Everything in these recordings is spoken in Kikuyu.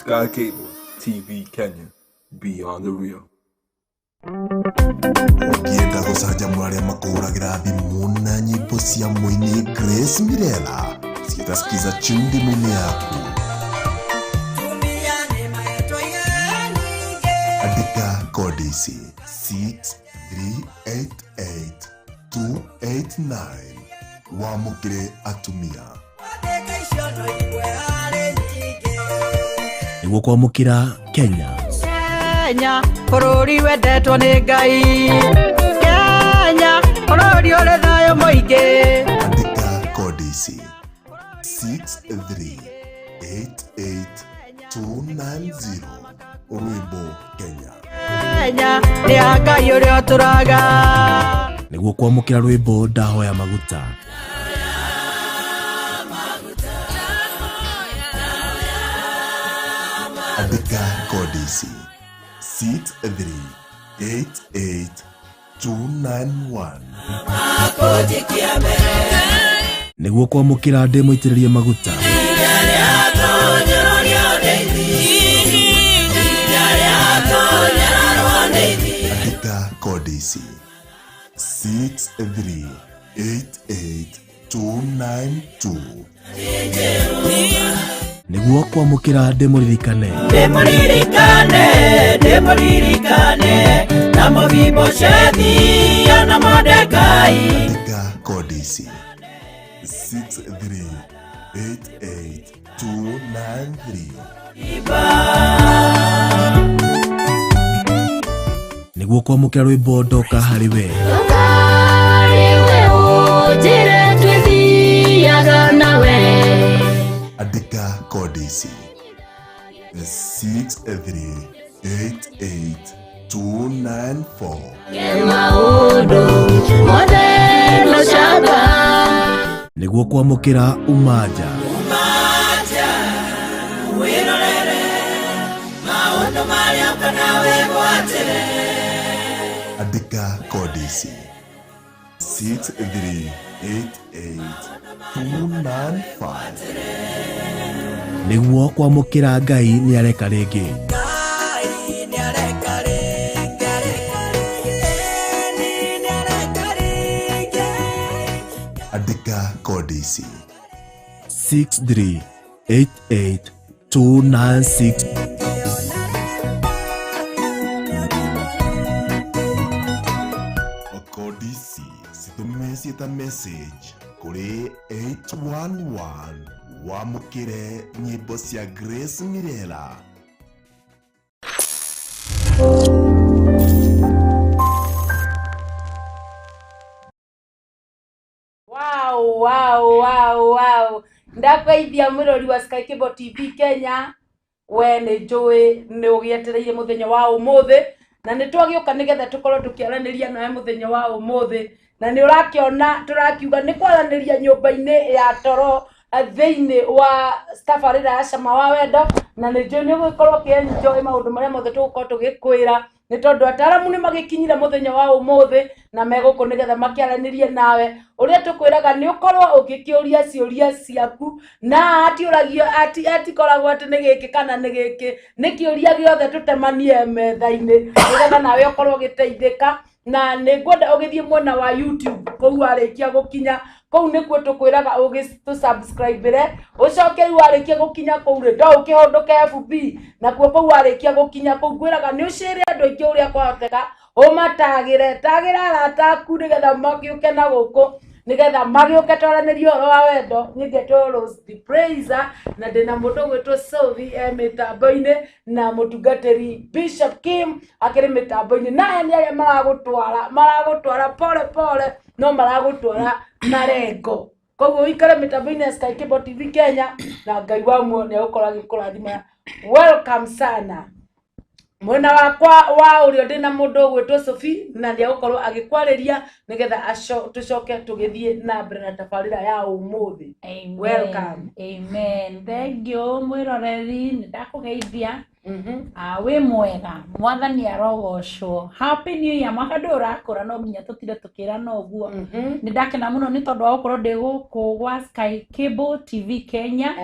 Sky Cable TV Kenya, beyond the real. Ũngĩenda gũcanjamũra arĩa makũhũragĩra thimũ na nyĩmbo cia mũini Grace Mirella ciĩta Skiza Tune thimũ-inĩ yaku, andĩka kodi ici 6388289 wamũkĩre atumia. Nĩguo kwamũkĩra Kenya. Kenya bũrũri wendetwo nĩ Ngai, Kenya bũrũri ũrĩ thayũ mũingĩ. Andĩka kodi ici 6388290 rwĩmbo Kenya. Kenya nĩ ya Ngai ũrĩa ũtũraga. Nĩguo kwamũkĩra rwĩmbo Ndahoya Maguta. Andĩka kodi ici 6388291. Nĩguo kwamũkĩra ndĩ mũitĩrĩrie maguta. Andĩka kodi ici 6388292. Nĩguo kwamũkĩra ndĩ mũririkane. Ndĩmũririkane, ndĩmũririkane na Mefiboshethi na Mordekai. Andĩka kodi ici 6388293. Nĩguo kwamũkĩra rwĩmbo Ndoka harĩ we. Andĩka kodi ici 6388294. Nĩguo kwamũkĩra Umaja. Andĩka kodi ici 6388295. Nĩguo kwamũkĩra Ngai nĩ areka rĩngĩ. Andĩka kodi ici 6388296. Kodi ici citũme ciĩta message kũrĩ 811 wamũkĩre nyĩmbo cia Grace Mirella. Wow, wow, wow, wow. Ndakweithia mwĩrori wa Sky Cable TV Kenya, we nĩ njũĩ nĩ ũgĩetereire mũthenya wa ũmũthĩ, na nĩ twagĩũka nĩgetha tũkorwo tũkĩaranĩria nawe mũthenya wa ũmũthĩ, na nĩ ũrakĩona tũrakiuga nĩ kwaranĩria nyũmba-inĩ ya toro thĩinĩ wa tabarĩra ya Cama wa Wendo, na nĩ njũĩ nĩ ũgũgĩkorwo ũkĩ-enjoy maũndũ marĩa mothe tũgũkorwo tũgĩkwĩra, nĩ tondũ ataaramu nĩ magĩkinyire mũthenya wa ũmũthĩ na megũkũ nĩgetha makĩaranĩrie nawe. Ũrĩa tũkwĩraga nĩ ũkorwo ũgĩkĩũria ciũria ciaku, na atiũragio atikoragwo atĩ nĩ gĩkĩ kana nĩ gĩkĩ, nĩ kĩũria gĩothe tũtemanie metha-inĩ nĩgetha nawe ũkorwo ũgĩteithĩka. Na nĩ ngwenda ũgĩthiĩ mwena wa YouTube kũu warĩkia gũkinya kũu nĩkuo tũkwĩraga ũgĩtũ-subscribe-ĩre, ũcoke rĩu warĩkia gũkinya kũu rĩ, no ũkĩhũndũke FB, nakuo kũu warĩkia gũkinya kũu ngwĩraga nĩ ũcĩre andũ aingĩ ũrĩa kwahoteka, ũmatagĩre, tagĩra arata aku nĩgetha magĩũke na gũkũ, nĩgetha magĩũke twaranĩrie ũhoro wa wendo. Niĩ ngetwo Rose the Praiser, na ndĩna mũndũ ũgwĩtwo Sophie e mĩtambo-inĩ, na mũtungatĩri Bishop Kim akĩrĩ mĩtambo-inĩ. Na aya nĩ arĩa maragũtwara pole pole, no maragũtwara na rengo. Koguo ũikare mĩtambo-inĩ ya Sky Cable TV Kenya, na Ngai wa muoyo nĩ egũkorwo agĩkũrathima. Welcome sana. Mwena wakwa wa ũrĩo ndĩna mũndũ ũgwĩtwo Sophie, na nĩ egũkorwo agĩkwarĩria nĩgetha tũcoke tũgĩthiĩ na mbere na tabarĩra ya ũmũthĩ. Amen. Welcome. Amen. Thank you mwĩroreri, nĩ ndakũgeithia. Ah, wĩ mwega, mwathani arogocwo. Happy New Year. Mwaka ndũ ũrakũra, no nginya tũtinde tũkĩrana ũguo. Nĩ ndakena mũno nĩ tondũ wa gũkorwo ndĩ gũkũ gwa Sky Cable TV Kenya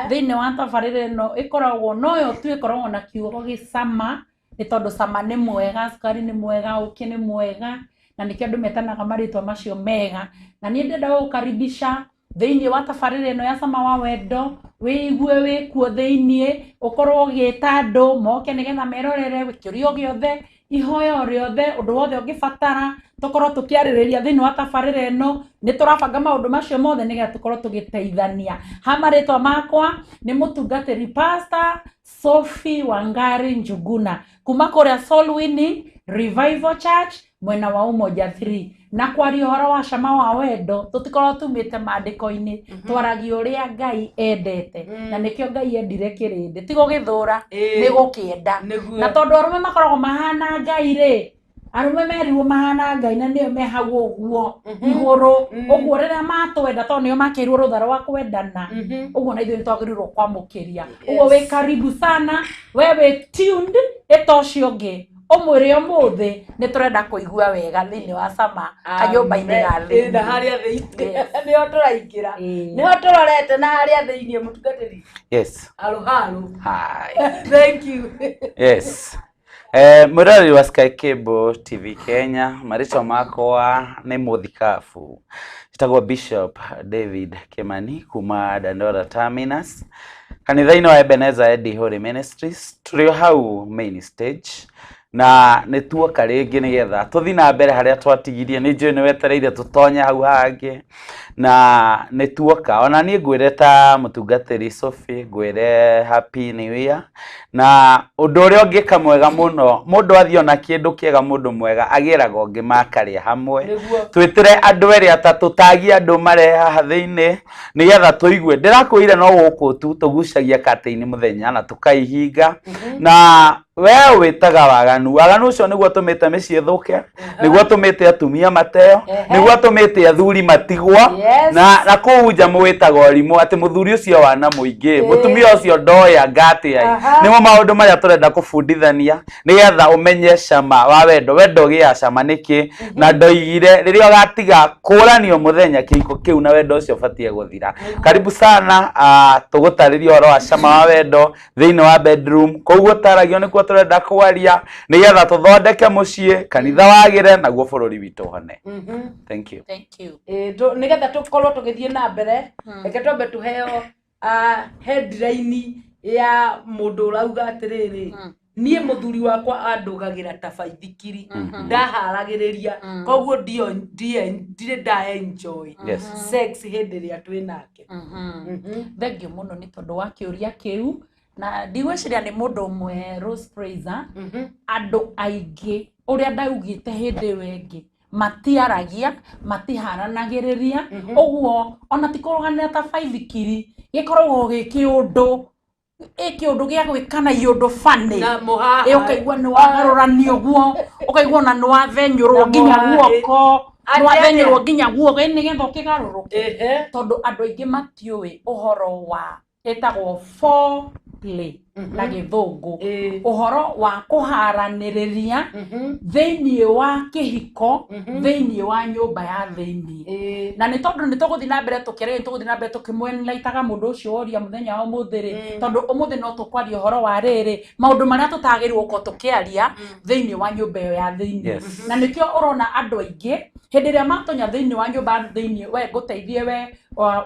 thĩinĩ wa tabarĩra ĩno ĩkoragwo noyo tu ĩkoragwo na kiugo gĩcama, nĩ tondũ cama nĩ mwega, cukari nĩ mwega, ũkĩ nĩ mwega, na nĩkĩo andũ metanaga marĩtwa macio mega. Na niĩ ndĩrenda gũgũkaribisha thĩinĩ wa tabarĩra ĩno ya Cama wa Wendo, wĩigue wĩkuo thĩiniĩ, ũkorwo ũgĩta andũ moke nĩgetha merorere kĩũria o gĩothe, ihoya o rĩothe, ũndũ wothe ũngĩbatara tũkorwo tũkĩarĩrĩria thĩinĩ wa tabarĩra ĩno. Nĩ tũrabanga maũndũ macio mothe nĩgetha tũkorwo tũgĩteithania. Ha marĩtwa makwa nĩ mũtungatĩri Pastor Sophie Wangari Njuguna kuma kũrĩa Soul Winning Revival Church mwena wa Umoja 3. Na kwaria ũhoro wa cama wa wendo, tũtikorwo tumĩte maandĩko-inĩ, twaragia ũrĩa Ngai endete, na nĩkĩo Ngai endire kĩrĩndĩ, ti gũgĩthũra, nĩ gũkĩenda. Na tondũ arũme makoragwo mahana Ngai rĩ, arũme merirwo mahana Ngai na nĩo me hau ũguo igũrũ ũguo, rĩrĩa matwenda, tondũ nĩo makĩirwo rũtha rwa kwendana ũguo, na ithuĩ nĩ twagĩrĩirwo kwamũkĩria ũguo. Wĩ karibu sana, we wĩ tuned ĩta ũcio ũngĩ ũmwĩre ũmũthĩ nĩ tũrenda kũigua wega thĩinĩ wa cama kanyũmba-inĩ ga Ĩ, na thĩinĩ. harĩa thĩinĩ Yes. nĩho tũraingĩra, Ĩĩ. nĩho tũrorete na harĩa thĩinĩ, mũtungatĩri. Yes. Haru haru. Hi. Thank you. Yes. Mwĩroreri wa Sky Cable TV Kenya, marĩtwa makwa nĩ mũthikabu. Njĩtagwo Bishop David Kimani kuma Dandora Terminus, kanitha-inĩ wa Ebenezer Eddie Holy Ministries. Tũrĩ o hau main stage na nĩ tuoka rĩngĩ nĩgetha tũthiĩ na mbere harĩa twatigirie. Nĩ njũĩ nĩ wetereire tũtonye hau hangĩ na nĩ tuoka. Ona niĩ ngwĩre ta mũtungatĩri Sophie, ngwĩre happy new year. Na ũndũ ũrĩa ũngĩka mwega mũno, mũndũ athiĩ ona kĩndũ kĩega, mũndũ mwega agĩraga ũngĩ makarĩa hamwe. Twĩtĩre andũ erĩ atatũ, tagia andũ mare haha thĩinĩ nĩgetha tũigue. Ndĩrakwĩire no gũkũ tu tũgucagia katĩ-inĩ mũthenya na tũkaihinga. Na we wĩtaga waganu, waganu ũcio nĩguo tũmĩte mĩciĩ ĩthũke, nĩguo tũmĩte atumia mateo, nĩguo tũmĩte athuri matigwo. Na kũu nja mũwĩtaga ũrimũ atĩ mũthuri ũcio wana mũingĩ, mũtumia ũcio ndoya ngatĩa. Nĩmo maũndũ marĩa tũrenda kũbundithania nĩgetha ũmenye cama wa wendo. Wendo ũgĩaga cama nĩkĩ? Na ndoigire rĩrĩa ũgatiga kũranio mũthenya, kĩhiko kĩu na wendo ũcio ũbatiĩ gũthira. Karibu sana, tũgũtarĩria ũhoro wa cama wa wendo thĩinĩ wa bedroom. Koguo taragio nĩkuo tũrenda kwaria nĩgetha tũthondeke mũciĩ, kanitha wagĩre, naguo bũrũri witũ ũhone. Thank you. Thank you. Ĩ, nĩgetha tũkorwo tũgĩthiĩ na mbere, reke twambe tũheo headline ya mũndũ ũrauga atĩrĩrĩ, niĩ mũthuri wakwa andũgagĩra ta baithikiri, ndaharagĩrĩria, koguo ndirĩ nda enjoy sex hĩndĩ ĩrĩa twĩ nake. Thengiũ mũno nĩ tondũ wa kĩũria kĩu, na ndigwĩciria nĩ mũndũ ũmwe, Rose Fraser. Andũ aingĩ, ũrĩa ndaugĩte hĩndĩ ĩyo ĩngĩ, matiaragia, matiharanagĩrĩria ũguo, ona ti kũrũganĩra ta baithikiri, gĩkoragwo gĩ kĩũndũ, ĩ kĩũndũ gĩa gwĩkana iũndũ bani. Na mũhaha. Ĩ, ũkaigua nĩ wagarũranio ũguo, ũkaigua ona nĩ wathenyũrwo Na nginya mũhaha. guoko, Atĩ nĩ wathenyũrwo atĩa? nginya guoko, ĩ nĩgetha ũkĩgarũrũke. Tondũ andũ aingĩ matiũĩ ũhoro wa ĩtagwo foreplay na gĩthũngũ, ũhoro wa kũharanĩrĩria thĩiniĩ wa kĩhiko, thĩiniĩ wa nyũmba ya thĩiniĩ. Na nĩ tondũ nĩ tũgũthiĩ na mbere tũkĩaria, nĩ tũgũthiĩ na mbere tũkĩmwenlaitaga mũndũ ũcio woria mũthenya wa ũmũthĩ rĩ, tondũ ũmũthĩ no tũkwaria ũhoro wa rĩrĩ, maũndũ marĩa tũtagĩrĩirwo gũkorwo tũkĩaria thĩiniĩ wa nyũmba ĩyo ya thĩiniĩ. Na nĩkĩo ũrona andũ aingĩ hĩndĩ ĩrĩa matonya thĩiniĩ wa nyũmba ya thĩiniĩ, we ngũteithie, we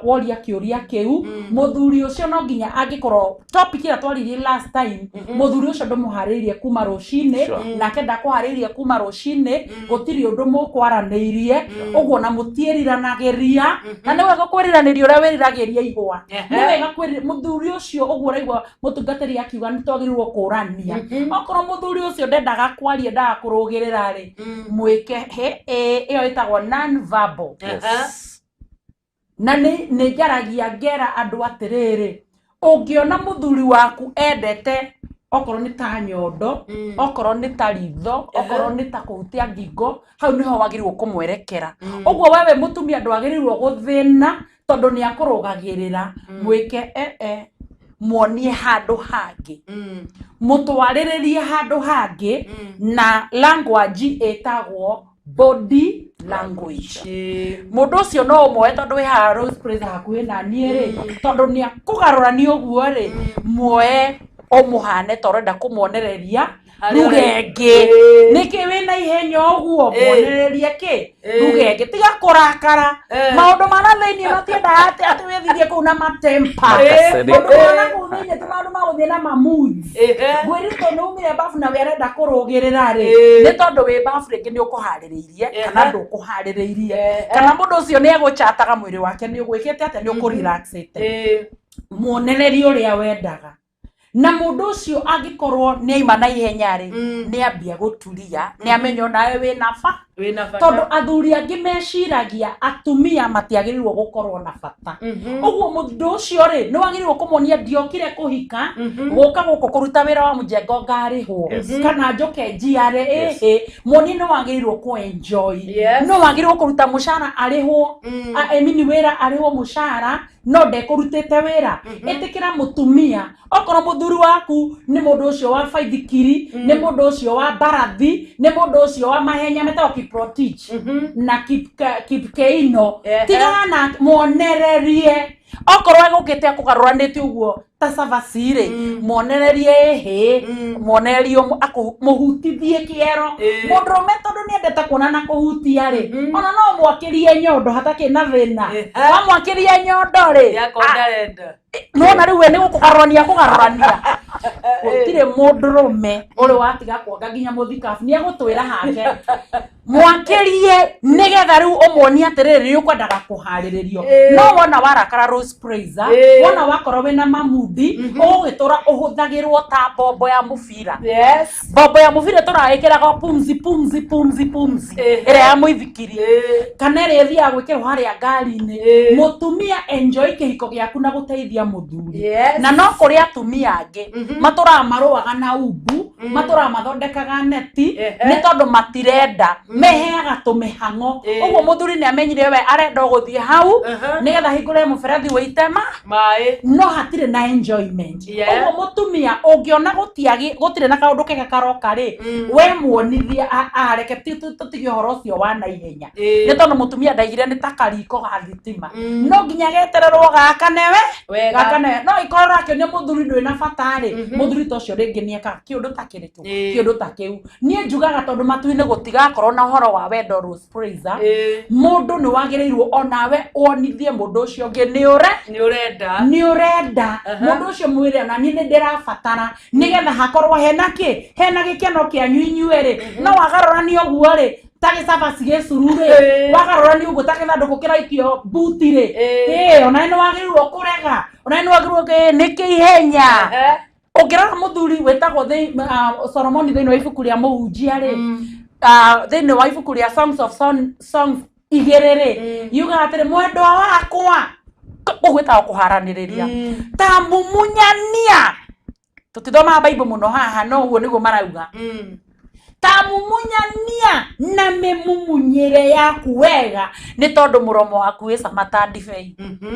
woria kĩũria kĩu, mũthuri ũcio no nginya angĩkorwo topic ĩrĩa twaririe last time, mũthuri ũcio ndũmũharĩirie kuma rũcinĩ, nake ndakũharĩirie kuma rũcinĩ, gũtirĩ ũndũ mũkwaranĩirie ũguo na mũtiĩriranagĩria. Na nĩ wega kwĩriranĩria ũrĩa wĩriragĩria ihũa, nĩ wega mũthuri ũcio ũguo ũraigua mũtungatĩri akiuga nĩ twagĩrĩirwo kũrania. Okorwo mũthuri ũcio ndendaga kwaria, endaga kũrũgĩrĩra rĩ, mwĩke he ĩyo ĩtagwo non verbal. Na nĩ njaragia ngera andũ atĩrĩrĩ, ũngĩona mũthuri waku endete okorwo nĩ ta nyondo, okorwo nĩ ta ritho, okorwo nĩ ta kũhutia ngingo, hau nĩho wagĩrĩirwo kũmwerekera. Ũguo wewe mũtumia ndwagĩrĩirwo gũthĩna tondũ nĩ akũrũgagĩrĩra. Mwĩke ee Muonie handũ hangĩ, mũtwarĩrĩrie handũ hangĩ na language ĩtagwo body language. Mũndũ ũcio no ũmuoe tondũ wĩ haha Rose Praise hakuhĩ na niĩ rĩ, tondũ nĩ akũgarũrania ũguo rĩ, muoe ũmũhane ta ũrenda kũmuonereria Harĩa ruga ũrĩ. ĩngĩ. Nĩkĩ wĩna ihenya ũguo? Muonererie kĩ ruga ĩngĩ, tiga kũrakara. Maũndũ ma na thĩinĩ matiendaga atĩ atĩ wĩthirie kũu na matempa. Maũndũ ma na kũu thĩinĩ ti maũndũ ma gũthiĩ na mamoods. Ngwĩrire tondũ nĩ umire bafu na we arenda kũrũgĩrĩra rĩ, nĩ tondũ wĩ bafu rĩngĩ nĩ ũkũharĩrĩirie kana ndũkũharĩrĩirie, kana mũndũ ũcio nĩ egũchataga mwĩrĩ wake nĩ ũgwĩkĩte atĩa, nĩ ũkũrelaxĩte. Muonererie ũrĩa wendaga, na mũndũ ũcio angĩkorwo nĩ aima na ihenya rĩ, nĩ ambia gũturia, nĩ amenya onawe wĩna ba Wĩna bata. Tondũ athuri angĩ meciragia atumia matiagĩrĩirwo gũkorwo na bata. Ũguo mũndũ ũcio rĩ, nĩ wagĩrĩirwo kũmuonia ndiokire kũhika gũka gũkũ kũruta wĩra wa mũjengo ngarĩhwo kana njoke njiare. Ĩhĩ, muonie nĩ wagĩrĩirwo kũ enjoy. No wagĩrĩirwo kũruta mũcara arĩhwo, I mean wĩra arĩhwo mũcara, no ndekũrutĩte wĩra. Ĩtĩkĩra mũtumia, okorwo mũthuri waku nĩ mũndũ ũcio wa baithikiri, nĩ mũndũ ũcio wa mbarathi, nĩ mũndũ ũcio wa mahenya metagwo Kiprotich na Kipkeino, tigana na muonererie. Okorwo egũkĩte akũgarũranĩte ũguo ta cabaci rĩ, muonererie ĩhĩ, muonererie mũhutithie kĩero. Mũndũrũme tondũ nĩ endete kuona na kũhutia rĩ, ona no mwakĩrie nyondo hatakĩ na thĩna. Wamwakĩria nyondo rĩ, Yakwa ndarenda. Nona rĩu we nĩ gũkũgarũrania kũgarũrania. Gũtirĩ mũndũrũme ũrĩ watiga kuonga nginya mũthikabu nĩ egũtwĩra hake. Mwakĩrie nĩgetha rĩu ũmuonie atĩrĩrĩ, nĩ ũkwendaga kũharĩrĩrio. No wona warakara, Rose Praiser, wona wakorwo wĩna mamudi, ũgũgĩtũra ũhũthagĩrwo ta mbombo ya mũbira. Mbombo ya mũbira tũraĩkĩraga pumzi pumzi pumzi pumzi, ĩrĩa ya mũithikiri kana ĩrĩa ĩthiaga gwĩkĩrwo harĩa ngari-inĩ. Mũtumia, enjoy kĩhiko gĩaku na gũteithia mũthuri. Na no kũrĩ atumia angĩ matũraga marũaga na umbu, matũraga mathondekaga neti, nĩ tondũ matirenda, meheaga tũmĩhang'o. Ũguo mũthuri nĩ amenyire we arenda o gũthiĩ hau nĩgetha ahingũre mũberethi wĩite Maĩ. No hatirĩ na enjoyment. Ũguo mũtumia ũngĩona gũtiagi gũtirĩ na kaũndũ kega karoka rĩ, we muonithie areke tũtige ũhoro ũcio wa naihenya, nĩ tondũ mũtumia ndaigire nĩ ta kariko ga thitima, no nginya getererwo gakane we. Wega. Gakane. No ikorwo ũrakĩonia mũthuri ndwĩ na bata rĩ, mũthuri ta ũcio rĩngĩ nĩ ekaga kĩũndũ ta kĩrĩkũ, kĩũndũ ta kĩu. Niĩ njugaga tondũ matu-inĩ gũtigakorwo na ũhoro wa wendo, Rose Praiser, mũndũ nĩ wagĩrĩirwo onawe wonithie mũndũ ũcio ũngĩ nĩ ũre Nĩ ũrenda. Nĩ ũrenda mũndũ ũcio, mwĩre ona niĩ nĩ ndĩrabatara, nĩgetha hakorwo hena kĩ, hena gĩkeno kĩanyu inyuerĩ. No wagarũrania ũguo rĩ, ta gĩcabaci gĩcuru rĩ, wagarũrania ũguo ta gĩthandũkũ kĩraikio buti rĩ, ĩ onawe nĩ wagĩrĩirwo kũrega, onawe nĩ wagĩrĩirwo nĩkĩ ihenya. Ũngĩrora mũthuri wĩtagwo Solomoni thĩinĩ wa ibuku rĩa mũhunjia rĩ, thĩinĩ wa ibuku rĩa Songs of Songs 2 rĩ, yugaga atĩrĩ, mwendwa wakwa, kũu gwĩtagwo kũharanĩrĩria, ta mumunyania. Tũtithomaga Bible mũno haha, no ũguo nĩguo marauga, ta mumunyania na mĩmumunyĩre yaku wega, nĩ tondũ mũromo waku wĩ cama ta ndibei.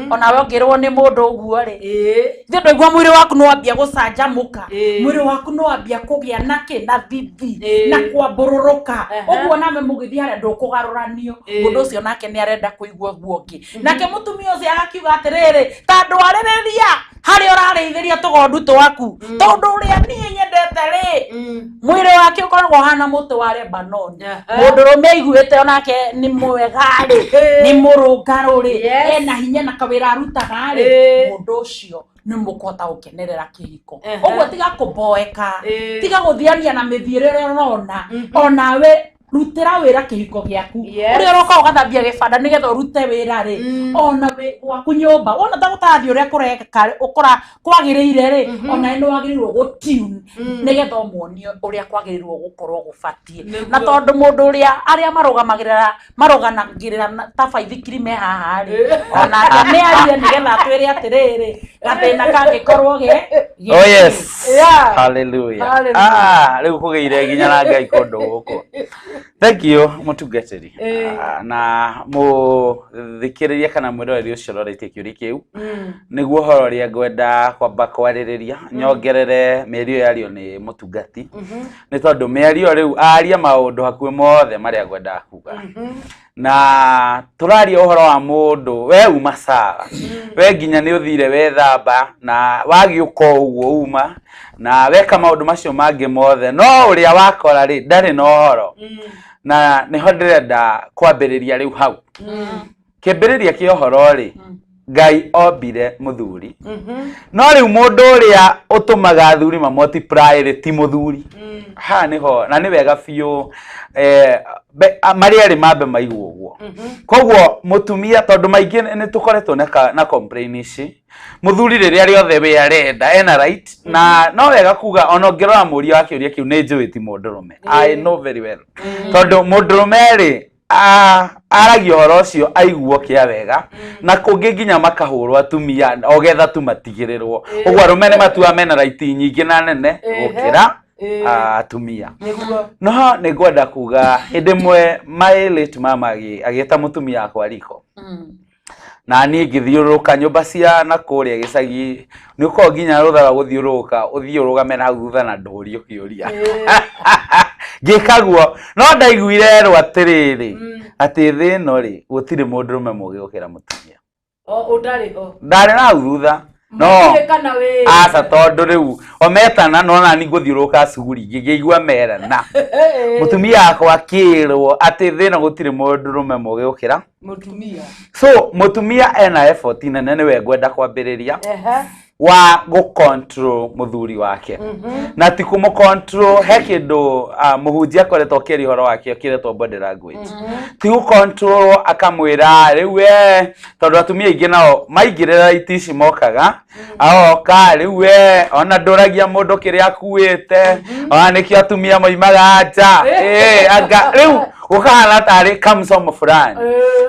Onawe ũngĩrwo nĩ mũndũ ũguo rĩ, ithe ndwaigua mwĩrĩ waku nĩ wambia gũcanjamũka, mwĩrĩ waku nĩ wambia kũgĩa na kĩ, na thithi na kwambũrũrũka. Ũguo nawe mũgĩthiĩ harĩa ndũkũgarũranio. Mũndũ ũcio nake nĩ arenda kũigua ũguo ũngĩ. Nake mũtumia ũcio agakiuga atĩrĩrĩ, ta ndwarĩrĩria harĩa ũrarĩithĩria tũgondu twaku, tondũ ũrĩa niĩ nyendete rĩ, mwĩrĩ wake ũkoragwo ũhana mũtĩ wa Lebanon. Mũndũrũme aiguĩte onake nĩ mwega rĩ, nĩ mũrũngarũ rĩ, ena hinya na kawĩra arutaga rĩ, mũndũ ũcio nĩ mũkũhota gũkenerera kĩhiko. Ũguo tiga kũboeka, tiga gũthiania na mĩthiĩre ĩrĩa ũrona. Onawe rutĩra wĩra kĩhiko gĩaku. Ũrĩa ũroka ũgathambia gĩbanda nĩgetha ũrute wĩra rĩ, ona wĩ gwaku nyũmba wona ta gũtarathiĩ ũrĩa kũreka ũkũra kwagĩrĩire rĩ, onawe nĩ wagĩrĩirwo gũtune nĩgetha ũmuonie ũrĩa kwagĩrĩirwo gũkorwo gũbatiĩ. Na tondũ mũndũ ũrĩa arĩa marũgamagĩrĩra marũganagĩrĩra ta baithikiri me haha rĩ, onake nĩ arie nĩgetha atwĩre atĩrĩrĩ, gathĩna kangĩkorwo ge Oh yes. Yeah. Hallelujah. Hallelujah. Ah, rĩu kũgĩire nginya na Ngai kũndũ gũkũ. Thank you mũtungatĩri. Ĩĩ. Na mũthikĩrĩria kana mwĩroreri ũcio ũroretie kĩũria kĩu, nĩguo ũhoro ũrĩa ngwenda kwamba kwarĩrĩria nyongerere mĩario yario nĩ mũtungati, nĩ tondũ mĩario rĩu aria maũndũ hakuhĩ mothe marĩa ngwendaga kuga. Na tũraria ũhoro wa mũndũ we uma sawa, we nginya nĩ ũthire wethamba na wagĩũka o ũguo uma na weka maũndũ macio mangĩ mothe, no ũrĩa wakora rĩ ndarĩ na ũhoro. Na nĩho ndĩrenda kwambĩrĩria rĩu hau kĩambĩrĩria kĩa ũhoro rĩ, Ngai ombire mũthuri, no rĩu mũndũ ũrĩa ũtũmaga athuri ma multiply rĩ ti mũthuri. Haha nĩho na nĩ wega biũ marĩ erĩ mambe maigwo ũguo. Koguo mũtumia, tondũ maingĩ nĩ tũkoretwo na complain ici, mũthuri rĩrĩa rĩothe we arenda ena right. Na no wega kuga ona ũngĩrora mũria wa kĩũria kĩu nĩ njũĩ ti mũndũrũme, I know very well, tondũ mũndũrũme rĩ aragia ũhoro ũcio aiguo kĩa wega, na kũngĩ nginya makahũrwo atumia ogetha tu matigĩrĩrwo ũguo. Arũme nĩ matuaga mena right nyingĩ na nene gũkĩra atumia. Nĩguo. No nĩ ngwenda kuga hĩndĩ ĩmwe my late mama agĩta mũtumia wakwa riko, na niĩ ngĩthiũrũrũka nyũmba cia na kũrĩa gĩcagi, nĩ ũkoragwo nginya rũtha rwa gũthiũrũrũka, ũthiĩ ũrũgame na hau thutha na ndũrio kĩũria. Ngĩka guo no ndaiguire erwo atĩrĩrĩ, atĩ thĩ ĩno rĩ gũtirĩ mũndũrũme mũgĩ gũkĩra mũtumia. O ũtarĩ ho. Ndarĩ na hau thutha no Matirĩ kana wĩ aca, tondũ rĩu o metana no nani ngũthiũrũrũka cuguri ngĩigua merana mũtumia wakwa akĩrwo atĩ thĩ ĩno gũtirĩ mũndũrũme mũgĩ gũkĩra mũtumia. So mũtumia ena effort nene, nĩwe ngwenda kwambĩrĩria wa gũ-control mũthuri wake, na ti kũmũ-control he kĩndũ mũhunjia akoretwo akĩaria ũhoro wake kĩretwo body language. Ti gũ-control akamwĩra rĩu we, tondũ atumia aingĩ nao maingĩrĩra iti ici mokaga aoka rĩu we ona ndũragia mũndũ kĩrĩa akuĩte, ona nĩkĩo atumia moimaga nja. Anga rĩu gũkahana tarĩ kamsomo fulani.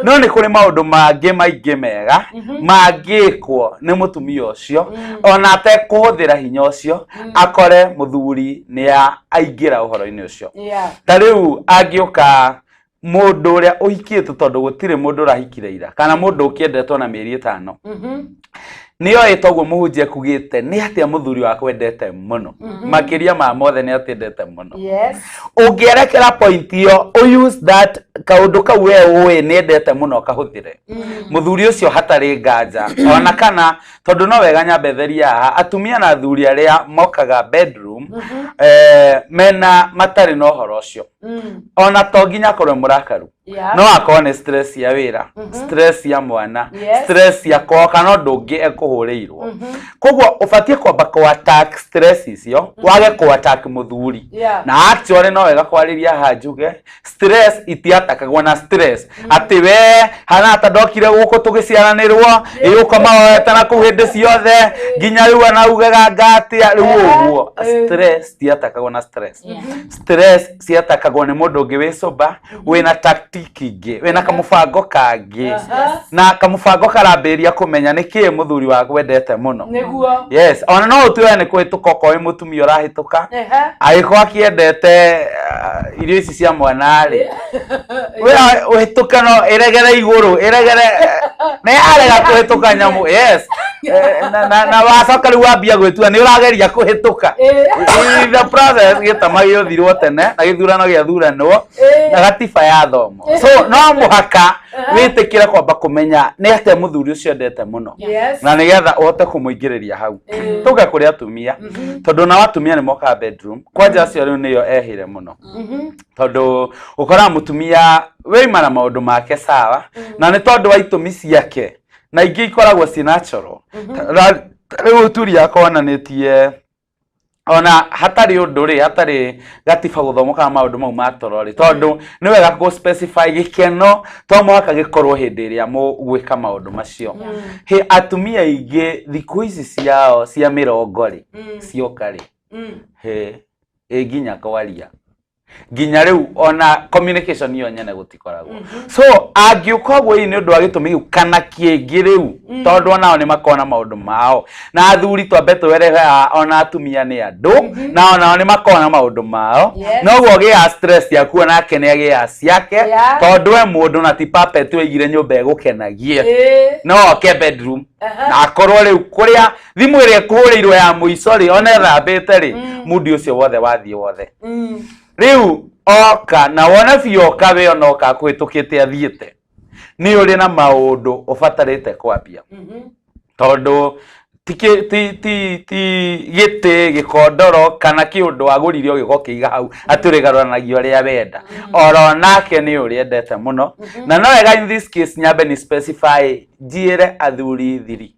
No nĩ kũrĩ maũndũ mangĩ maingĩ mega mangĩkwo nĩ mũtumia ũcio ona atekũhũthĩra hinya ũcio, akore mũthuri nĩ aingĩra ũhoro-inĩ ũcio. Ta rĩu angĩũka mũndũ ũrĩa ũhikĩtwo, tondũ gũtirĩ mũndũ ũrahikire ira kana mũndũ ũkĩendetwo na mĩeri 5, nĩ oĩ toguo mũhunjia ekugĩte nĩ atĩa mũthuri wakwa endete mũno makĩria ma mothe, nĩ atendete mũno. Ũngĩerekera point ĩyo, ũ use that kaũndũ kau we ũĩ nĩ endete mũno, kahũthĩre mũthuri ũcio hatarĩ nganja. Ona kana tondũ no wega nyambe therie haha, atumia na athuri arĩa mokaga bedroom mena matarĩ na ũhoro ũcio, ona to nginya akorwo e mũrakaru, no akorwo nĩ stress ya wĩra, stress ya mwana, stress ya kwao kana ũndũ ũngĩ ekũhũrĩirwo. Koguo ũbatiĩ kwamba kũ attack stress icio, wage kũ attack mũthuri. Na actually no wega kwarĩria haha njuge stress itiatakagwo na stress, atĩ we hana ta ndokire gũkũ tũgĩciaranĩrwo ĩgũkoma woete na kũu hĩndĩ ciothe nginya rĩu anaugaga ngatia rĩu ũguo. Stress tiatakagwo na stress. Stress ciatakagwo nĩ mũndũ ũngĩ wĩ sober, wĩna tactic ingĩ, wĩna kamũbango kangĩ, na kamũbango karambĩrĩria kũmenya nĩ kĩĩ mũthuri waku endete mũno. Nĩguo. Yes, ona no ũtue nĩ kũhĩtũka okorwo wĩ mũtumia ũrahĩtũka, angĩkorwo akĩendete irio ici cia mwana rĩ, we ũhĩtũke no ĩregere igũrũ, ĩregere nĩ arega kũhĩtũka nyamũ. Yes. Na wacoka rĩu wambia gwĩtua nĩ ũrageria kũhĩtũka. In the process gĩtama gĩũthirwo tene na gĩthurano gĩathuranwo na gatiba yathomwo. So no mũhaka wĩtĩkĩre kwamba kũmenya nĩ atĩa mũthuri ũcio endete mũno na nĩgetha ũhote kũmũingĩrĩria hau. Tũke kũrĩ atumia, tondũ nao atumia nĩ mokaga bedroom kwanja acio rĩu nĩyo ehĩre mũno, tondũ ũkoraga mũtumia wĩima na maũndũ make sawa, na nĩ tondũ wa itũmi ciake na ingĩ ikoragwo ci natural. Rĩu ũturi yakwa wonanĩtie ona hatarĩ ũndũ rĩ, hatarĩ gatiba gũthomwo kana maũndũ mau ma toro rĩ, tondũ nĩ wega kũ specify gĩkeno to mũhaka gĩkorwo hĩndĩ ĩrĩa mũgwĩka maũndũ macio. Hĩ atumia aingĩ thikũ ici ciao cia mĩrongo rĩ cioka rĩ, hĩ ĩ nginya kwaria. Nginya rĩu ona communication iyo nyene gũtikoragwo. So angĩũka ũguo hihi nĩ ũndũ wa gĩtũmi kĩu kana kĩngĩ rĩu, tondũ onao nĩ makoragwo na maũndũ mao, na athuri twambe twere ona atumia nĩ andũ, na onao nĩ makoragwo na maũndũ mao. Noguo ũgĩaga stress yaku, onake nĩ agĩaga ciake. Tondũ we mũndũ na ti puppet wĩigire nyũmba ĩgũkenagie. No oke bedroom na akorwo rĩu kũrĩa thimũ ĩrĩa ĩkũhũrĩirwo ya mũico rĩ, ona ĩthambĩte rĩ, mundi ũcio wothe wathiĩ wothe. Rĩu oka na wona biũ oka we ona oka kũhĩtũkĩte athiĩte, nĩ ũrĩ na maũndũ ũbatarĩte kwambia, tondũ ti ti ti ti gĩtĩ gĩkondoro kana kĩũndũ wagũrire ũgĩũka ũkĩiga hau atĩ ũrĩgarũranagia ũrĩa wenda. Oro nake nĩ ũrĩa endete mũno, na no wega in this case nyambe ni specify njiĩre athuri thiri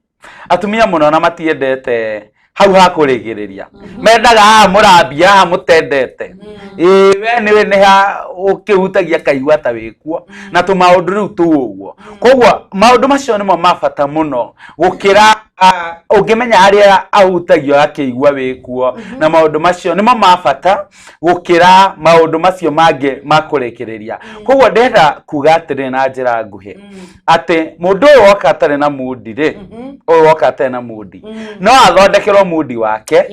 atumia mũno na matiendete hau ha kũrĩgĩrĩria, mendaga haha mũrambia haha mũtendete. Ĩĩ, we nĩwe nĩ ha ũkĩhutagia kaigua ta wĩkuo na tũmaũndũ rĩu tũu ũguo. Koguo maũndũ macio nĩmo ma bata mũno gũkĩra ũngĩmenya harĩa ahutagio akĩigua wĩkuo, na maũndũ macio nĩmo ma bata gũkĩra maũndũ macio mangĩ ma kũrĩkĩrĩria. Koguo ndĩrenda kuga atĩrĩ na njĩra nguhĩ atĩ mũndũ ũyũ woka atarĩ na mundi rĩ, ũyũ woka atarĩ na mundi no athondekerwo mundi wake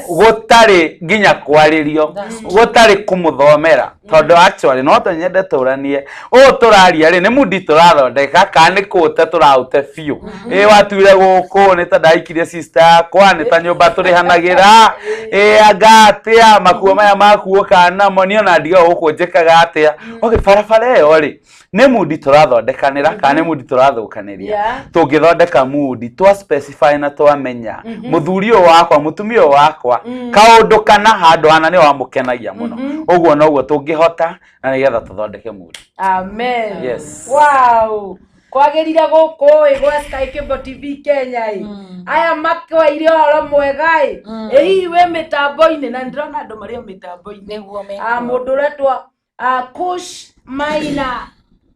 gũtarĩ nginya kwarĩrio, gũtarĩ kũmũthomera, tondũ actually no tũnyende tũranie ũũ tũraria rĩ, nĩ mundi tũrathondeka kana nĩ kũũte tũraũte biũ. Ĩ watuire gũkũ nĩ ta ndaikirie sister yakwa, nĩ ta nyũmba tũrĩhanagĩra, ĩ anga atĩa makuo maya makuo kana namo niĩ ona ndiga gũkũ njĩkaga atĩa. Okay, barabara ĩyo rĩ, nĩ mundi tũrathondekanĩra kana nĩ mundi tũrathũkanĩria? Tũngĩthondeka mundi twa specify na twamenya mũthuri ũyũ wakwa, mũtumia ũyũ wakwa, kaũndũ kana handũ hana nĩ wamũkenagia mũno, ũguo noguo tũngĩhota na nĩgetha tũthondeke mundi. Amen. Yes. Wow, kwagĩrire gũkũ ĩ gwa Sky Cable TV Kenya ĩ, aya makwaire ũhoro mwega ĩ. Ĩ hihi wĩ mĩtambo-inĩ, na nĩndĩrona andũ marĩ o mĩtambo-inĩ. Nĩguo Mũndũ ũretwo Kush Maina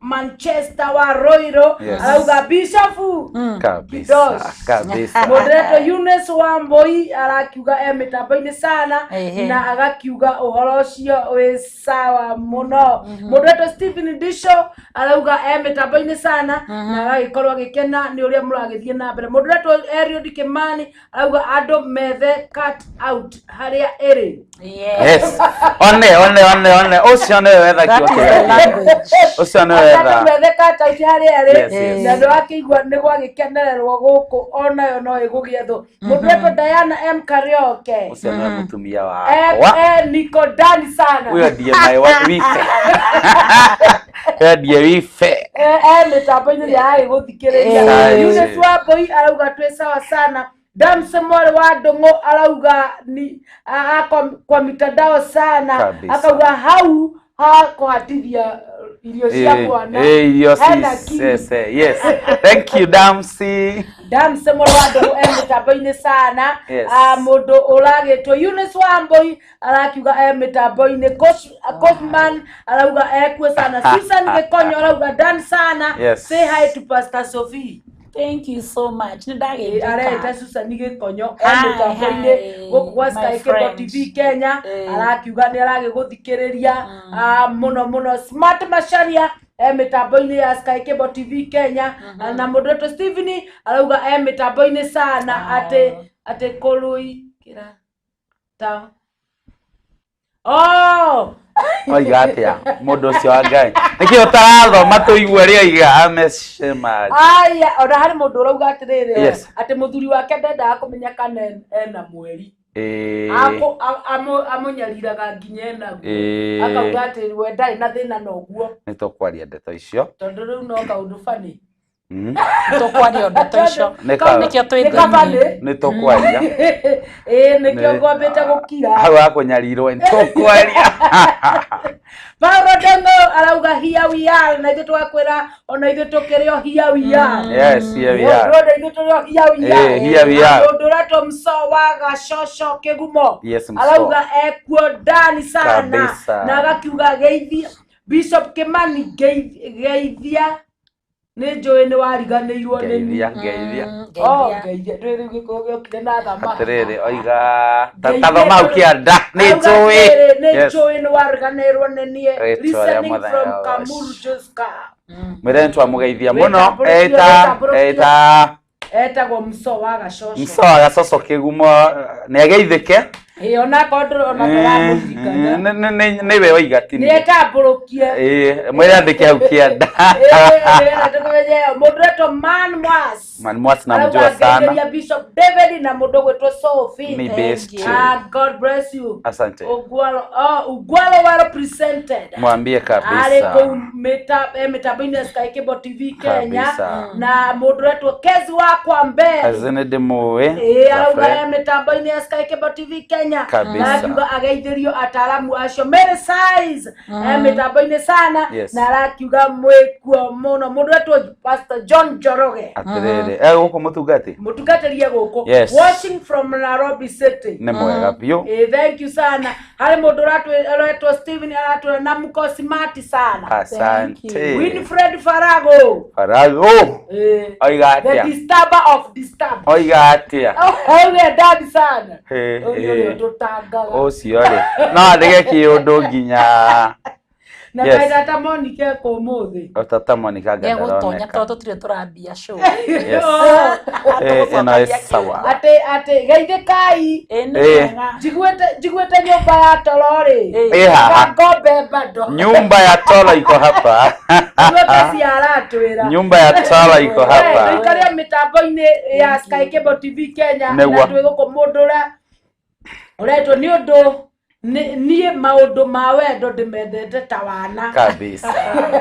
Manchester wa Roiro arauga bishofu Kabisa. Kidos. Kabisa. Mũndũ ũretwo Eunice Wambui arakiuga e mĩtambo-inĩ sana na agakiuga ũhoro ũcio wĩ sawa mũno. Mũndũ ũretwo Stephen Disho arauga e mĩtambo-inĩ sana na agagĩkorwo agĩkena nĩ ũrĩa mũragĩthiĩ na mbere. Mũndũ ũretwo Eliud Kimani arauga andũ methe cut out harĩa ĩrĩ. Yes, one one one one ũcio nĩwe wetha That kĩo is the kĩrĩa language. ũcio nĩwe Andũ wetha. methe cut out harĩa ĩrĩ. Yes. Na ndwakĩigua nĩ gwagĩkenererwo gũkũ onayo no ĩgũgĩethwo. Mũndũ ũretwo Diana M Karioke. Ũcio nĩwe mũtumia wakwa. Niko ndani sana. Huyo ndiye my wife, huyo ndiye wife. Mĩtambo-inĩ ĩrĩa agĩgũthikĩrĩria. Eunice Wambui arauga twĩ sawa sana. Damse mwarĩ wa Ndũng'ũ arauga ni kwa mitandao sana. Akauga hau hakũhatithia irio cia mwana. Irio Hena si ki. sese. Yes, thank you, Damsi. Damse mwarĩ wa Ndũng'ũ e mĩtambo-inĩ sana. Mũndũ ũragĩtwo Eunice Wambui arakiuga e mĩtambo-inĩ. Coachman arauga ekuo sana. Susan Gĩkonyo arauga dan sana. Say hi to Pastor Sophie. Thank you so much. Nĩ ndagĩithĩka. Areta Susan Gĩkonyo e Hi, mĩtambo-inĩ hi, gũkũ gwa my Sky Cable friend. TV Kenya, arakiuga nĩ aragĩgũthikĩrĩria mũno mũno. Smart Macharia e mĩtambo-inĩ ya Sky Cable TV Kenya, na mũndũ wetwo Stephen arauga e mĩtambo-inĩ sana atĩ kũrũikĩra ta oh. Oiga atĩa mũndũ ũcio wa Ngai, nĩkĩ ũtarathoma tũigue ũrĩa oiga amecemaji? Aya, ona harĩ mũndũ ũrauga atĩrĩrĩ atĩ mũthuri wake ndendaga kũmenya kana ena mweri. Amũnyariraga nginya enaguo. Akauga atĩ we ndarĩ na thĩna na ũguo. Nĩ tũkwaria ndeto icio. Tondũ rĩu no kaũndũ bani. Tũkwaria ndeto icio. Nĩ ka- Nĩkĩo twĩ Nĩ kabani. Nĩ tũkwaria. Ĩĩ, nĩkĩo ngwambĩte gũkira. Hau hakũnyarirwo nĩ tũkwaria. Paulo Ndeng'o arauga here we are, na ithuĩ tũgakwĩra ona ithuĩ tũkĩrĩ o here we are. Yes, here we are. Ũndũ ithuĩ tũrĩ o here we are. Eh, here we are. Mũndũ ũretwo Mso wa Gacoco Kĩgumo Yes, Mso. arauga ekuo ndani sana. Kabisa. Na agakiuga geithia Bishop Kimani, geithia Nĩ njũĩ nĩ wariganĩirwo nĩ Ngeithia, niĩ. ngeithia. Oh, ngeithia. Ndũĩ rĩu gĩkũyũ gĩokire na thamaki. Atĩrĩrĩ, oiga ta thoma hau kĩanda nĩ Auga njũĩ. atĩrĩrĩ, nĩ Yes. njũĩ nĩ wariganĩirwo nĩ niĩ. Rĩtwa rĩa Listening Mwathani from wa Kamuru Joska. Mwĩre nĩ twamũgeithia mũno. Wĩtambũrũkie, Eta wĩtambũrũkie. eta Etagwo Muso wa Gacoco. Msoa gacoco kĩgumo nĩ ageithĩke. Ĩĩ, onakorwo ndũrĩ ona ndũramũririkana. Nĩwe waiga ti Nĩ niĩ. etambũrũkie. Ĩĩ, mwĩre andĩke hau kĩanda. Ĩĩ, tũkũmenye mũndũ ũretwo Man Mwas. Man Mwas Arauga namjua sana. ngeithĩria Bishop David na mũndũ ũgwĩtwo Sophie. Ni best. Ah, God bless you. Asante. Ugwalo, oh, Ugwalo well presented. Mwambie Arĩ kabisa. kũu mĩtambo-inĩ ya Sky Cable TV Kenya Kabisa. na mũndũ ũretwo Kezi wakwa mbere. Kazini ndĩmũĩ. Ĩĩ, arauga Zafre. e mĩtambo-inĩ ya Sky Cable TV Kenya. Kabisa. Na akiuga ageithĩrio ataaramu acio Mary Size e mĩtambo-inĩ sana Yes. na arakiuga mwĩkuo mũno mũndũ ũretwo Pastor John Njoroge. Atĩrĩrĩ, e gũkũ mũtungati? Mũtungatĩrie gũkũ. Yes. Watching from Nairobi City. Nĩ mwega biũ. Eh, thank you sana. Harĩ mũndũ ũretwo Steven aratwĩra na mko smart sana. Asante. Winfred Farago. Farago. Eh, Oiga the atĩa? disturber of disturb. Oiga atĩa? Auge ndadi sana. Ĩ, Ũyũ ĩ. nĩwe ũtũtangaga. Ũcio rĩ. No andĩke kĩũndũ nginya Na Yes. kaĩ tata Monica ekũ ũmũthĩ. o tata Monica anga Gegũtonya ndaroneka. tondũ tũtirĩ tũrambia show. Yes. Ĩ, ĩno ĩ sawa. Atĩ atĩ geithĩkai. Ĩ, nĩ Ĩ. wega. Njiguĩte nyũmba ya toro rĩ. Ĩ haha. Ngombe bado. Nyumba ya toro iko hapa. Njiguĩte ciaratwĩra. Nyumba ya toro iko hapa. Tũikare mĩtambo-inĩ ya Sky Cable TV Kenya na Nĩguo. twĩ gũkũ mũndũ ũrĩa ũretwo nĩ ũndũ niĩ maũndũ ma wendo ndĩmendete ta wana. Kabisa.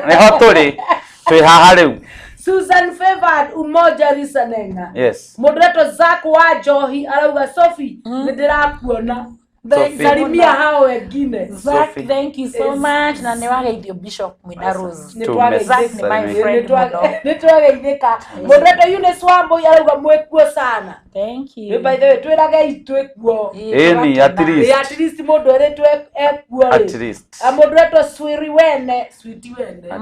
Nĩho tũrĩ. Twĩ haha rĩu. Susan Favored Umoja Listening. Yes. Mũndũ ũretwo Zack wa Njohi arauga Sophie nĩ ndĩrakuona. Sophie. Salimia hao wengine. Zack, Sophie. thank you so much na nĩ wageithio Bishop Mwina Rose. Nĩ Zack nĩ my friend mũno. Nĩ twageithĩka. Mũndũ ũretwo Eunice Wambui arauga mwĩkuo sana. Thank you. Nĩ by the way twĩragei twĩkuo. Ĩni, at least. Ĩ, at least mũndũ erĩtwo ekuo rĩ. At least. Ah, mũndũ ũretwo Swiri Wene, Switi Wene.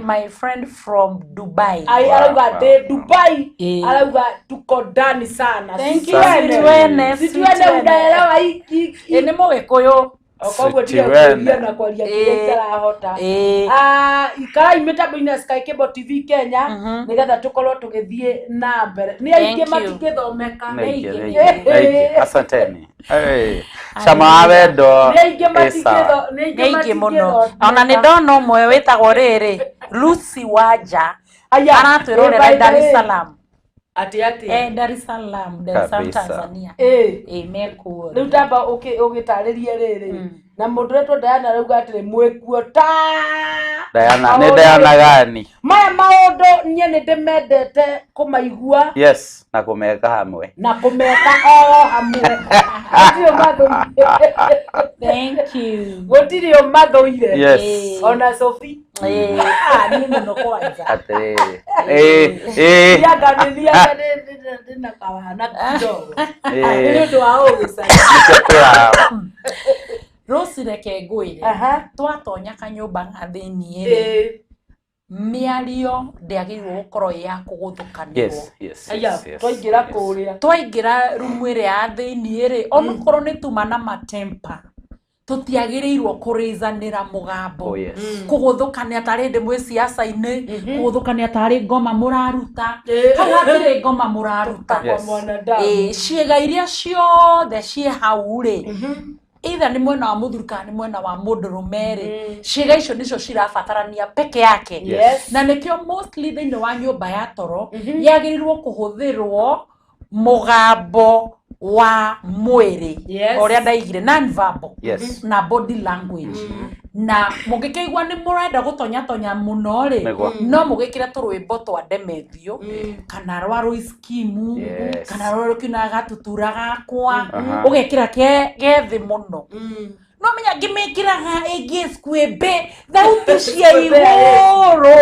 My friend from Dubai. Ai Wow, arauga wow, ndĩ wow. Dubai Ĩ. arauga tuko ndani sana. Thank Switi you, Wene. Switi Wene. Switi Switi Wene Wene. unaelewa hiki Ĩ, nĩ mũgĩkũyũ. koguo Switi Wene. ndigakuria na kwaria kĩrĩa Ĩ. itarahota. Ĩ. Ah, ikarai mĩtambo-inĩ ya Sky Cable TV Kenya nĩgetha tũkorwo tũgĩthiĩ na mbere. Nĩ aingĩ Thank you. matingĩthomeka. Nĩ aingĩ, Nĩ nĩ aingĩ, nĩ aingĩ. Asanteni. Ĩ, Cama wa wendo. Nĩ aingĩ ĩ sawa. matingĩtho- nĩ Nĩ aingĩ aingĩ mũno. matingĩthomeka. Ona nĩ ndona ũmwe wĩtagwo rĩrĩ Lucy Wanja Aya, aratwĩrorera ĩ, by the Dar es way. Salaam. Atĩ atĩ. Eh, Dar es Salaam, Dar es Salaam Kabisa. Tanzania. Ĩ. Ĩ, mekuo. Rĩu tamba ũgĩtarĩrie rĩrĩ na mũndũ ũretwo Diana arauga atĩrĩ mwĩkuo ta Diana, nĩ Maũndũ- Diana gani? maya maũndũ niĩ nĩ ndĩmendete kũmaigua Yes, na kũmeka hamwe. na kũmeka o hamwe. Gũtirĩ ũmathũire. Thank you. Gũtirĩ ũmathũire. Yes. Ona Sophie. Ĩ, ah, niĩ mũno kwanja. Atĩrĩrĩ. Ĩ, ĩ. Nianga nĩ ndĩna kawana kidogo. Ĩ. Nĩ ũndũ wa ũgĩcai. Nĩkĩo twĩ Rose reke ngwĩre. Aha. Twatonya kanyũmba ga thĩiniĩ rĩ, Ĩ. mĩario ndĩagĩrĩirwo gũkorwo ĩ ya kũgũthũkanĩrwo. Yes, yes, Aya, yes, yes. twaingĩra yes. kũrĩa. Twaingĩra rumu ĩrĩa ya thĩiniĩ rĩ, onokorwo nĩ tuma na matempa, tũtiagĩrĩirwo kũrĩzanĩra mũgambo. Oh, yes. Kũgũthũkanĩra tarĩ ndĩ mwĩ ciaca-inĩ, kũgũthũkanĩra tarĩ ngoma mũraruta. Ĩ. Hau hatirĩ ngoma mũraruta. Kwa Yes. mwanadamu. Ĩ, ciĩga iria ciothe ciĩ hau rĩ, either nĩ mwena wa mũthuri kana nĩ mwena wa mũndũrũme rĩ, ciĩga icio nĩcio cirabatarania peke yake. Yes. Na nĩkĩo mostly thĩinĩ wa nyũmba ya toro yagĩrĩirwo kũhũthĩrwo mũgambo wa mwĩrĩ. Yes. Ũrĩa ndaigire non-verbal Yes. na body language. Na mũngĩkĩigua nĩ mũrenda gũtonyatonya mũno rĩ, Nĩguo. no mũgĩkĩre tũrwĩmbo twa Ndemethio kana rwa Royce-Kimu Yes. kana rwa rũkiunaga gatutura gakwa Aha. ũgekĩra ke thĩ mũno. No menya ngĩmĩkĩraga ĩngĩ squebe thauti cia igũrũ.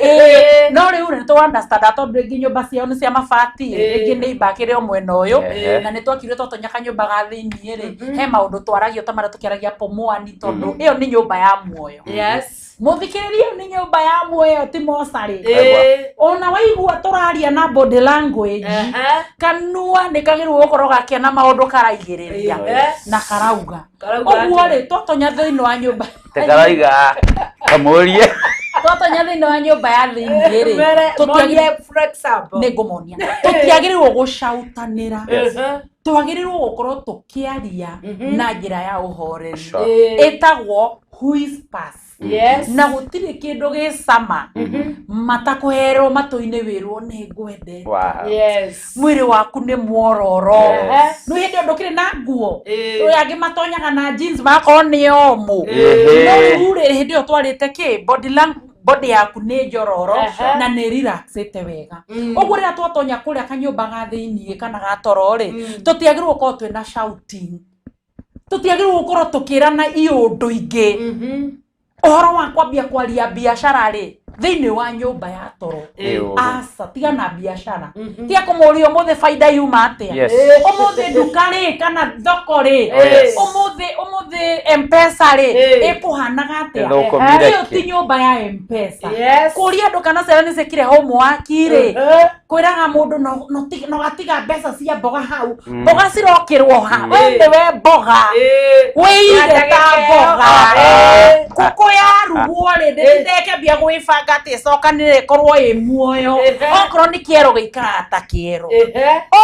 Ĩĩ, no rĩu nĩ tũ understand tondũ rĩngĩ nyũmba ciao nĩ cia mabati, rĩngĩ nĩ ibakĩrĩ o mwena ũyũ, na nĩ twakire twatonya kanyũmba ga thĩiniĩ rĩ, he maũndũ twaragio ta marĩa tũkĩaragia pomwani, tondũ ĩyo nĩ nyũmba ya muoyo. Yes. Mũthikĩrĩria, ĩyo nĩ nyũmba ya muoyo, ti mocarĩ. Ĩĩ. Ona waigua tũraria na body language, kanua nĩ kagĩrĩirwo gũkorwo gakĩona maũndũ karaigĩrĩria na karauga. Karauga Ũguo atĩa? rĩ, twatonya thĩinĩ wa nyũmba, Tekaraiga kamũrie. twatonya thĩinĩ wa nyũmba ya thĩinĩ rĩ, Mere, monie, for example. nĩ ngũmonia, tũtiagĩrĩirwo gũcautanĩra. Yes. Twagĩrĩirwo gũkorwo tũkĩaria na njĩra ya ũhoreri. Sure. Ĩtagwo whispers. Yes. Na gũtirĩ kĩndũ gĩcama matakũherwo matũ-inĩ wĩrwo nĩ ngwendete. Wow. Yes. Mwĩrĩ waku nĩ mwororo. Yes. Nĩ hĩndĩ ĩyo ndũkĩrĩ na nguo. Ĩĩ. Ũyũ angĩ matonyaga na jeans magakorwo nĩ omũ. Ĩhĩ. No rĩu rĩ, hĩndĩ ĩyo twarĩte kĩ body body yaku nĩ njororo Aha. na nĩ relaxĩte wega. Ũguo rĩrĩa twatonya kũrĩa kanyũmba ga thĩiniĩ kana ga toro rĩ, tũtiagĩrĩirwo gũkorwo twĩna shouting, tũtiagĩrĩirwo gũkorwo tũkĩrana iũndũ ingĩ. Ũhoro wa kwambia kwaria biacara rĩ thĩinĩ wa nyũmba ya toro, Nĩ ũru. aca, tiga na biacara, tiga kũmũria ũmũthĩ baida yuma atĩa, Yes. ũmũthĩ nduka rĩ kana thoko rĩ, Oh, yes. ũmũthĩ mpesa rĩ ĩkũhanaga atĩa. Ĩthũkũmire Ĩyo kĩ? ti nyũmba ya mpesa. Yes. Kũria andũ kana ciana nĩ ciĩkire homework rĩ, kwĩraga mũndũ no gatiga mbeca cia mboga hau, mboga cirokĩrwo ha, we nĩwe mboga, wĩige ta mboga. Ngũkũ yarugwo rĩ, ndĩtindekembia gwĩbanga atĩ ĩcokanĩrĩre ĩkorwo ĩ muoyo. Okorwo nĩ kĩero gĩikaraga ta kĩero,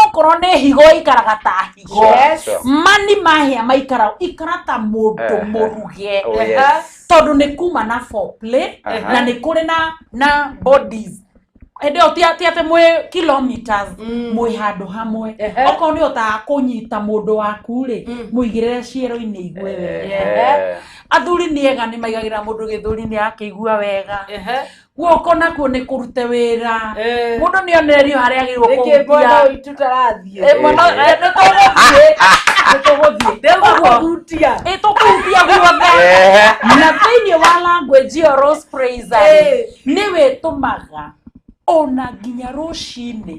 okorwo nĩ higo ĩikaraga ta higo. Yes. Sure. Mani mahĩa maikara ikara ta mũndũ mũruge. Oh, yes. Tondũ nĩ kuma na foreplay, na nĩ kũrĩ na bodies hĩndĩ ĩyo, ti atĩ mwĩ kilometers, mwĩ handũ hamwe. Okorwo nĩ ũtaga kũnyita mũndũ waku rĩ, mũigĩrĩre ciero-inĩ igue wega. Athuri nĩ ega, nĩ maigagĩra mũndũ gĩthũri nĩ akĩigua wega. Guoko nakuo nĩ kũrute wĩra. Mũndũ nĩ onererio harĩa agĩrĩirwo Nĩkĩ mwena kũhutia. witũ tarathiĩ? Eh, mwena nĩ tũgũthiĩ, nĩ tũgũthiĩ. Ndĩgũkũhutia. Ĩ, tũkũhutia guothe. Na thĩinĩ wa language ĩyo Rose Praiser rĩ, nĩ wĩtũmaga ona nginya rũcinĩ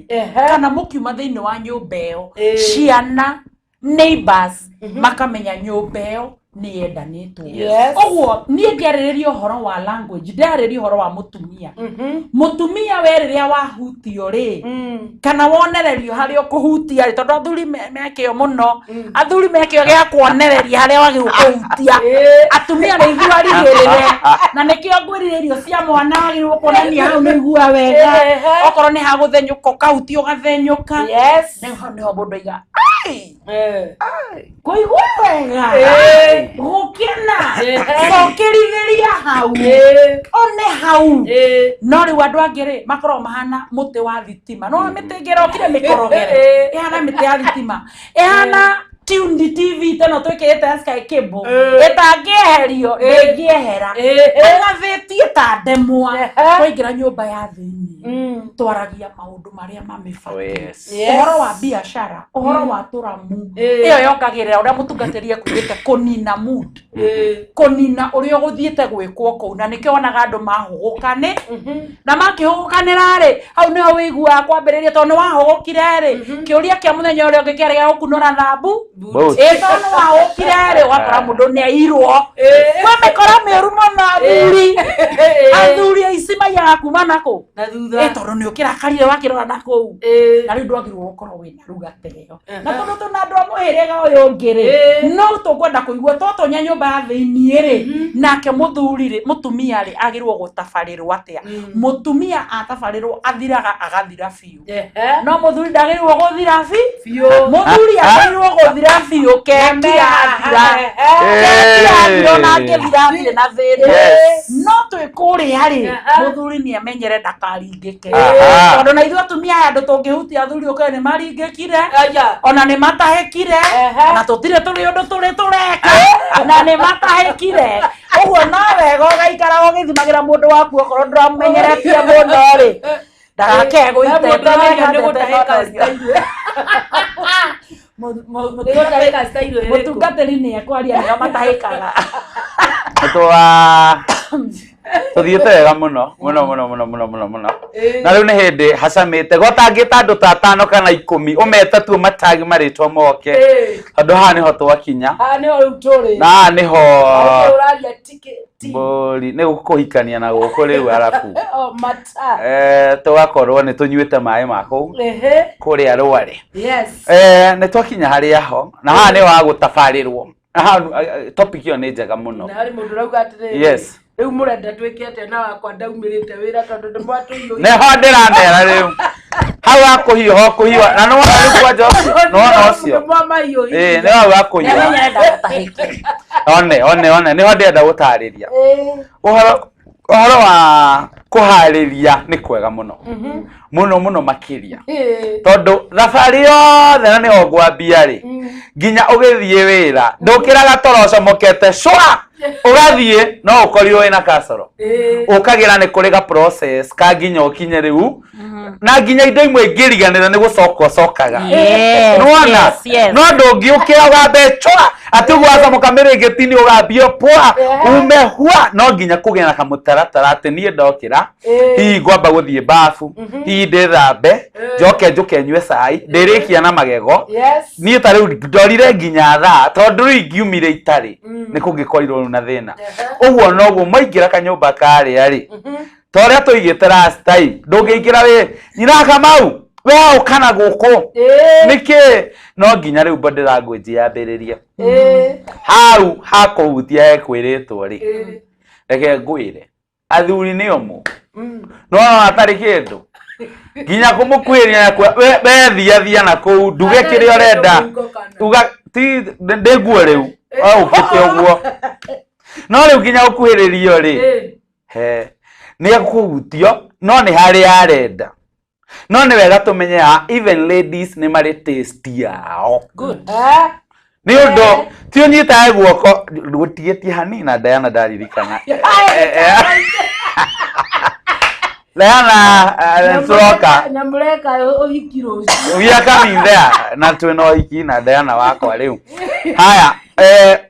kana mũkiuma thĩinĩ wa nyũmba ĩyo, ciana, neighbors makamenya nyũmba ĩyo nĩ yendanĩtwo. Yes. Ũguo niĩ ngĩarĩrĩria ũhoro wa language, ndĩrarĩrĩria ũhoro wa mũtumia. Mũtumia we rĩrĩa wahutio rĩ, kana wonererio harĩa ũkũhutia rĩ, tondũ athuri mekĩo mũno, athuri mekĩo gĩa kuonereria harĩa wagĩrĩirwo kũhutia, atumia nĩ ithuĩ arigĩrĩre, na nĩkĩo ngwĩrire irio cia mwana wagĩrĩirwo kuonania hau nĩ igua wega. Okorwo nĩ hagũthenyũka, ũkahutia ũgathenyũka. Yes. Nĩho nĩho mũndũ aiga "Ai, kũigua wega, gũkena, cokerithĩria hau, one hau." No rĩu andũ angĩ rĩ, makoragwo mahana mũtĩ wa thitima. No mĩtĩ ĩngĩ ĩrokire mĩkorogere ĩhana mĩtĩ ya thitima, ĩhana tuned TV teno twĩkĩrĩte ya Sky Cable, ĩtangĩeherio, ndĩngĩehera, ĩgathĩtie ta ndemwa. Twaingĩra nyũmba ya thĩiniĩ twaragia maũndũ marĩa Oh, mamĩbatiĩ. yes. Ũhoro wa biacara, ũhoro wa tũramu, ĩyo yongagĩrĩra ũrĩa mũtungatĩri ekuugĩte kũnina mood, kũnina ũrĩa ũgũthiĩte gwĩkwo kũu, na nĩkĩo wonaga andũ mahũgũkane na makĩhũgũkanĩra rĩ, hau nĩho wĩiguaga kwambĩrĩria, tondũ nĩ wahũgũkire rĩ, kĩũria kĩa mũthenya ũrĩa ũngĩ kĩarĩ gĩa gũkunũra thambu. Both. Ĩ, tondũ nĩ wahũgũkire rĩ, ũgakora mũndũ nĩ airwo. Kwĩ mĩkora mĩũru mũno, athuri, athuri aici maiyaga kuma nakũ? Na Ĩ, thutha. tondũ nĩ ũkĩrakarire wakĩrora nakũu, na rĩu ndwagĩrĩirwo gũkorwo wĩna ruga ta ĩyo. Na tondũ tũna andũ a mũhĩrĩga ũyũ ũngĩ rĩ, no tũkwenda kũigua twatonya nyũmba ya thĩiniĩ rĩ, nake mũthuri rĩ, mũtumia rĩ, agĩrĩirwo gũtabarĩrwo atĩa? Mũtumia atabarĩrwo athiraga, agathira biũ. No mũthuri ndagĩrĩirwo gũthira Biũ. Mũthuri agĩrĩirwo gũthira biũ, keki yathira, keki yathira, ona angĩthira athire na thĩna. Yes. No twĩ kũrĩa rĩ, mũthuri nĩ amenyere ndakaringĩke, tondũ na ithuĩ atumia aya andũ tũngĩhutia athuri ũkore nĩ maringĩkire, Aya. ona nĩ matahĩkire, na tũtirĩ tũrĩ ũndũ tũrĩ tũreka na nĩ matahĩkire. Ũguo no wega ũgaikara ũgĩthimagĩra mũndũ waku, okorwo ndũramenyeretie mũno rĩ, ndagake Mũndũ ũramenya nĩ gũtahĩka style. Nĩ gũtahĩka style ĩrĩkũ? Mũtungatĩri. Atungatĩri nĩ ekwaria nĩo matahĩkaga. Twa tũthiĩte wega mũno mũno mũno mũno mũno mũno mũno, na rĩu nĩ hĩndĩ hacamĩte gotangĩta andũ ta atano kana 10, ũmete tu matagi marĩtwa moke, tondũ haha nĩho twakinya. Haha nĩho rĩu tũrĩ. Na haha nĩho Arĩa ũraria ti mbũri nĩ kũhikania na gũkũ rĩu arabu o mata. Tũgakorwo nĩ tũnyuĩte maĩ ma kũu kũrĩa rware. Nĩ twakinya harĩa ho, na haha nĩho hagũtabarĩrwo. Na haha topic ĩyo nĩ njega mũno. Na harĩ mũndũ ũrauga atĩrĩrĩ, rĩu mũrenda twĩke atĩa na wakwa ndaumĩrĩte wĩra tondũ nĩ mwatũiyũire? Nĩho ndĩramera rĩu hau hakũhiũha ũkũhiũha, na nĩwona rĩu kwanja ũcio, nĩwona ũcio. Nĩ mwamahiũhirie. Ĩĩ, nĩ hau hakũhiũha. Nĩamenya endaga gũtahĩke. One one one, nĩho ndĩrenda gũtarĩria ũhoro wa kũharĩria nĩ kwega mũno mũno mũno makĩria, tondũ thabarĩ yothe na nĩho ngwambia rĩ, nginya ũgĩthiĩ wĩra ndũkĩraga toro ũcomokete cwa ũgathiĩ, no ũkorirwo wĩna kacoro ũkagĩra. Nĩ kũrĩ ga process ka nginya ũkinye rĩu, na nginya indo imwe ingĩriganĩra nĩ gũcoka ũcokaga. Nĩwona? No ndũngĩũkĩra ũgambe cwa atĩ ũguo wacomoka mĩrĩngĩti-inĩ ũgambio pwa ume hua. No nginya kũgĩa na kamũtaratara atĩ niĩ ndokĩra hihi ngwamba gũthiĩ babu, hihi ndĩthambe, njoke njũke nyue cai, ndĩrĩkia na magego. Niĩ ta rĩu ndorire nginya thaa, tondũ rĩu ingiumire itarĩ nĩ kũngĩkorirwo rĩu na thĩna. Ũguo noguo mwaingĩra kanyũmba karĩa rĩ, ta ũrĩa tũigĩte last time, ndũngĩingĩra wĩ nyina Kamau we ũka na gũkũ nĩkĩ. No nginya rĩu body language yambĩrĩrie hau hakũhutia hekwĩrĩtwo rĩ. Reke ngwĩre, athuri nĩ omũ, no atarĩ kĩndũ nginya kũmũkuhĩrĩria na we thia thia na kũu nduge kĩrĩa ũrenda uga ti ndĩ nguo rĩu ũkĩte ũguo, no rĩu nginya ũkuhĩrĩrio rĩ, he nĩ ekũhutio, no nĩ harĩa arenda. No nĩ wega tũmenye ha even ladies nĩ marĩ taste yao. Nĩ ũndũ ti ũnyitae guoko gũtigĩtie hanini na Diana ndaririkana. Diana, tũroka. Na mũreka ũhiki rũciũ. We are coming there, na twĩna ũhiki na Diana wakwa rĩu. Haya,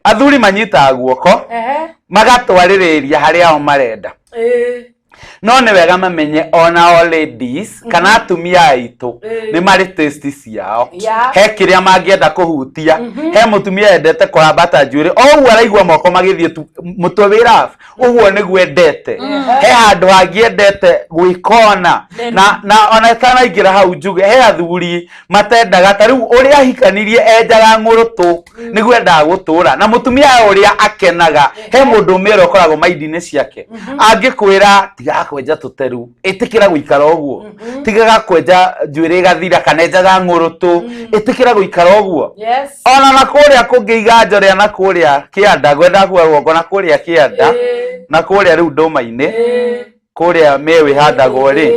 athuri manyitaga guoko magatwarĩrĩria harĩa o marenda, no nĩ wega mamenye ona o ladies kana atumia aitũ nĩ marĩ taste ciao. He kĩrĩa mangĩenda kũhutia, he mũtumia endete kũrambata njuĩrĩ o ũguo araigua moko magĩthiĩ tu mũtwe wĩ rough, ũguo nĩguo endete. He handũ hangĩ endete gwĩkona na ona itanaingĩra hau njuge he athuri matendaga, ta rĩu ũrĩa ahikanirie enjaga ng'ũrũtũ nĩguo endaga gũtũra na mũtumia ũrĩa akenaga. He mũndũ ũmwe ũrĩa ũkoragwo maindi-inĩ ciake angĩkwĩra tigaga kwenja tũteru, ĩtĩkĩra gũikara ũguo, tigaga kwenja njuĩrĩ ĩgathira kana enjaga ng'ũrũtũ, ĩtĩkĩra gũikara ũguo. Ona na kũrĩa kũngĩ iganjo rĩa na kũrĩa kĩanda ngwendaga kuga guoko na kũrĩa kĩanda na kũrĩa rĩu ndũma-inĩ kũrĩa mĩeũ ĩhandagwo rĩ,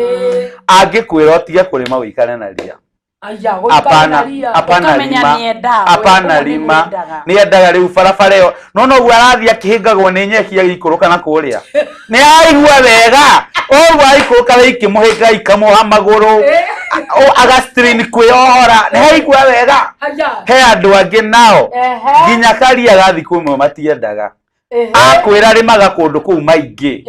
angĩkwĩra ũtige kũrĩma ũikare na ria. Aya, gũikara Hapana. na ria. Hapana. Ũkamenya Rima. nĩendaga, Hapana. ũguo nĩguo Rima. endaga. Nĩ endaga rĩu barabara ĩyo no noguo arathiĩ akĩhĩngagwo nĩ nyeki agĩikũrũka na kũrĩa nĩ araigua wega ũguo aikũrũka we ikĩmũhĩnga ikamũha magũrũ agastrain kwĩyohora nĩ araigua wega. Aya. He andũ angĩ nao nginya karia ga thikũ ĩmwe matiendaga. Akwĩra rĩmaga kũndũ kũu maingĩ,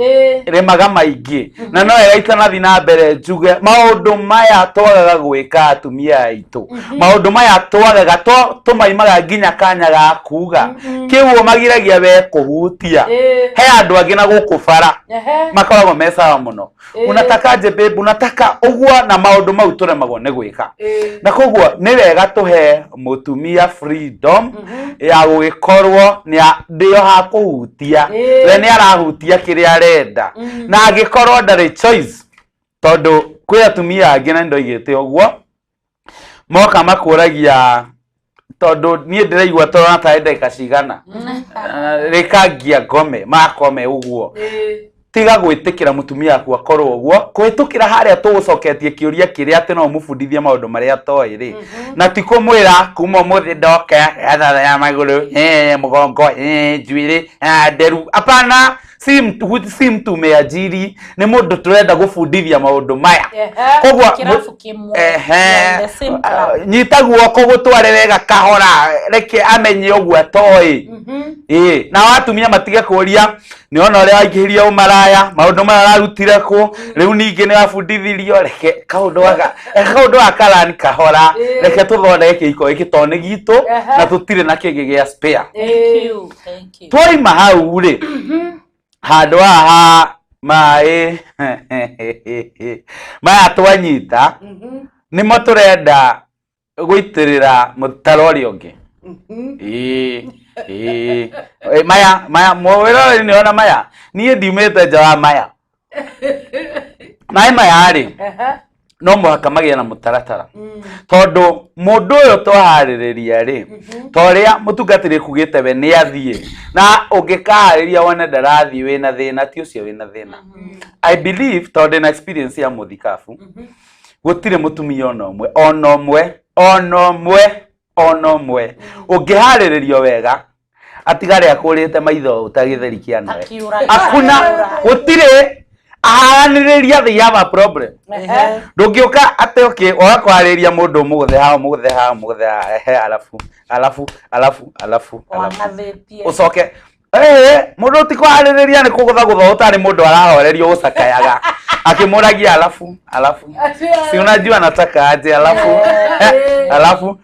rĩmaga maingĩ, na no wega itanathi na mbere njuge maũndũ maya twagaga gwĩka atumia aitũ, maũndũ maya twagaga tũmaimaga nginya kanya ga kuga kĩu magiragia we kũhutia. He andũ angĩ na gũkũ bara makoragwo me sawa mũno, unataka aje babe, unataka ũguo, na maũndũ mau tũremagwo nĩ gwĩka. Na koguo nĩ wega tũhe mũtumia freedom ya gũgĩkorwo ndĩo hakũhutia. We nĩ arahutia kĩrĩa arenda, na angĩkorwo ndarĩ choice, tondũ kwĩ atumia angĩ na nĩndoigĩte ũguo moka makũragia, tondũ niĩ ndĩraigua tũrona tarĩ ndagĩka cigana rĩkangia ngome makome ũguo. Tiga gwĩtĩkĩra mũtumia waku akorwo ũguo kũhĩtũkĩra harĩa tũgũcoketie kĩũria kĩrĩa atĩ no ũmũbundithie maũndũ marĩa atoĩ rĩ, na ti kũmwĩra kuma ũmũthĩ ndoka yathatha ya magũrũ, mũgongo, njuĩrĩ, nderu, hapana. Si mtu, si mtu umeajiri, nĩ mũndũ tũrenda gũbundithia maũndũ maya. Koguo Kĩrabu kĩmwe. Ehe. We are in the same club. Nyita guoko gũtware wega kahora, reke amenye ũguo atoĩ. Ĩĩ, nao atumia matige kũria nĩ ona ũrĩa waingĩhirie ũmaraya, maũndũ maya ũrarutire kũ, rĩu ningĩ nĩ wabundithirio, reke kaũndũ gaka, reke kaũndũ gaka rani kahora, reke tũthondeke kĩhiko gĩkĩ tondũ nĩ gitũ na tũtirĩ na kĩngĩ gĩa spare. Thank you. Thank you. Twaima hau rĩ, handũ haha maĩ maya twanyita nĩmo tũrenda gũitĩrĩra mũtaro ũrĩa ũngĩ. Ĩĩ, ĩĩ. Ĩ, maya maya mwĩroreri nĩ ona maya, niĩ ndiumĩte nja wa maya. Maĩ maya rĩ, no mũhaka magĩe na mũtaratara, tondũ mũndũ ũyũ twaharĩrĩria rĩ, ta ũrĩa mũtungatĩri kugĩte we nĩ athiĩ, na ũngĩkaharĩria wone ndarathiĩ wĩna thĩna, ti ũcio wĩna thĩna. I believe, tondũ ndĩna experience ya mũthikabu, gũtirĩ mũtumia ona ũmwe, ona ũmwe, ona ũmwe, ona ũmwe ũngĩharĩrĩrio wega atigare akũrĩte maitho ta gĩtheri kĩa noe. Akiũra. Hakuna, gũtirĩ aharanĩrĩria, they have a problem. Ndũngĩũka atĩ okay, ũgakwarĩria mũndũ ũmũgũthe haha, ũmũgũthe haha, ũmũgũthe haha, ehe, alafu alafu alafu alafu alafu Wang'athĩtie. ũcoke mũndũ ti kwarĩrĩria, nĩ kũgũthagũtha ũtarĩ mũndũ arahorerio ũcakayaga akĩmũragia alafu alafu, si unajua nataka aje, alafu alafu,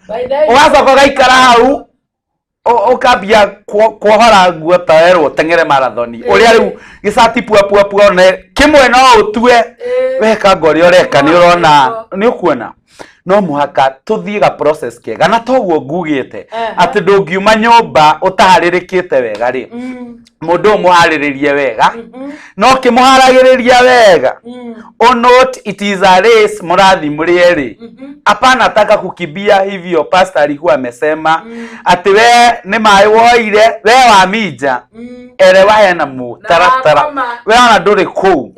ũgacoka ũgaikara hau ũkambia kuohora nguo ta werwo teng'ere marathoni, ũrĩa rĩu gĩcati pua pua pua one kĩmwe no ũtue weka ngo ũrĩa ũreka, nĩ ũrona, nĩ ũkuona no mũhaka tũthiĩ ga process kega, na toguo ngugĩte atĩ ndũngiuma nyũmba ũtaharĩrĩkĩte wega rĩ, mũndũ ũyũ mũharĩrĩrie wega, no kĩmũharagĩrĩria wega o not it is a race mũrathi mũrĩ erĩ. Hapana taka kukimbia hivyo. Pastor alikuwa amesema atĩ we nĩ maĩ woire, we waminja erewa hena mũtaratara. Wakoma. We ona ndũrĩ kũu,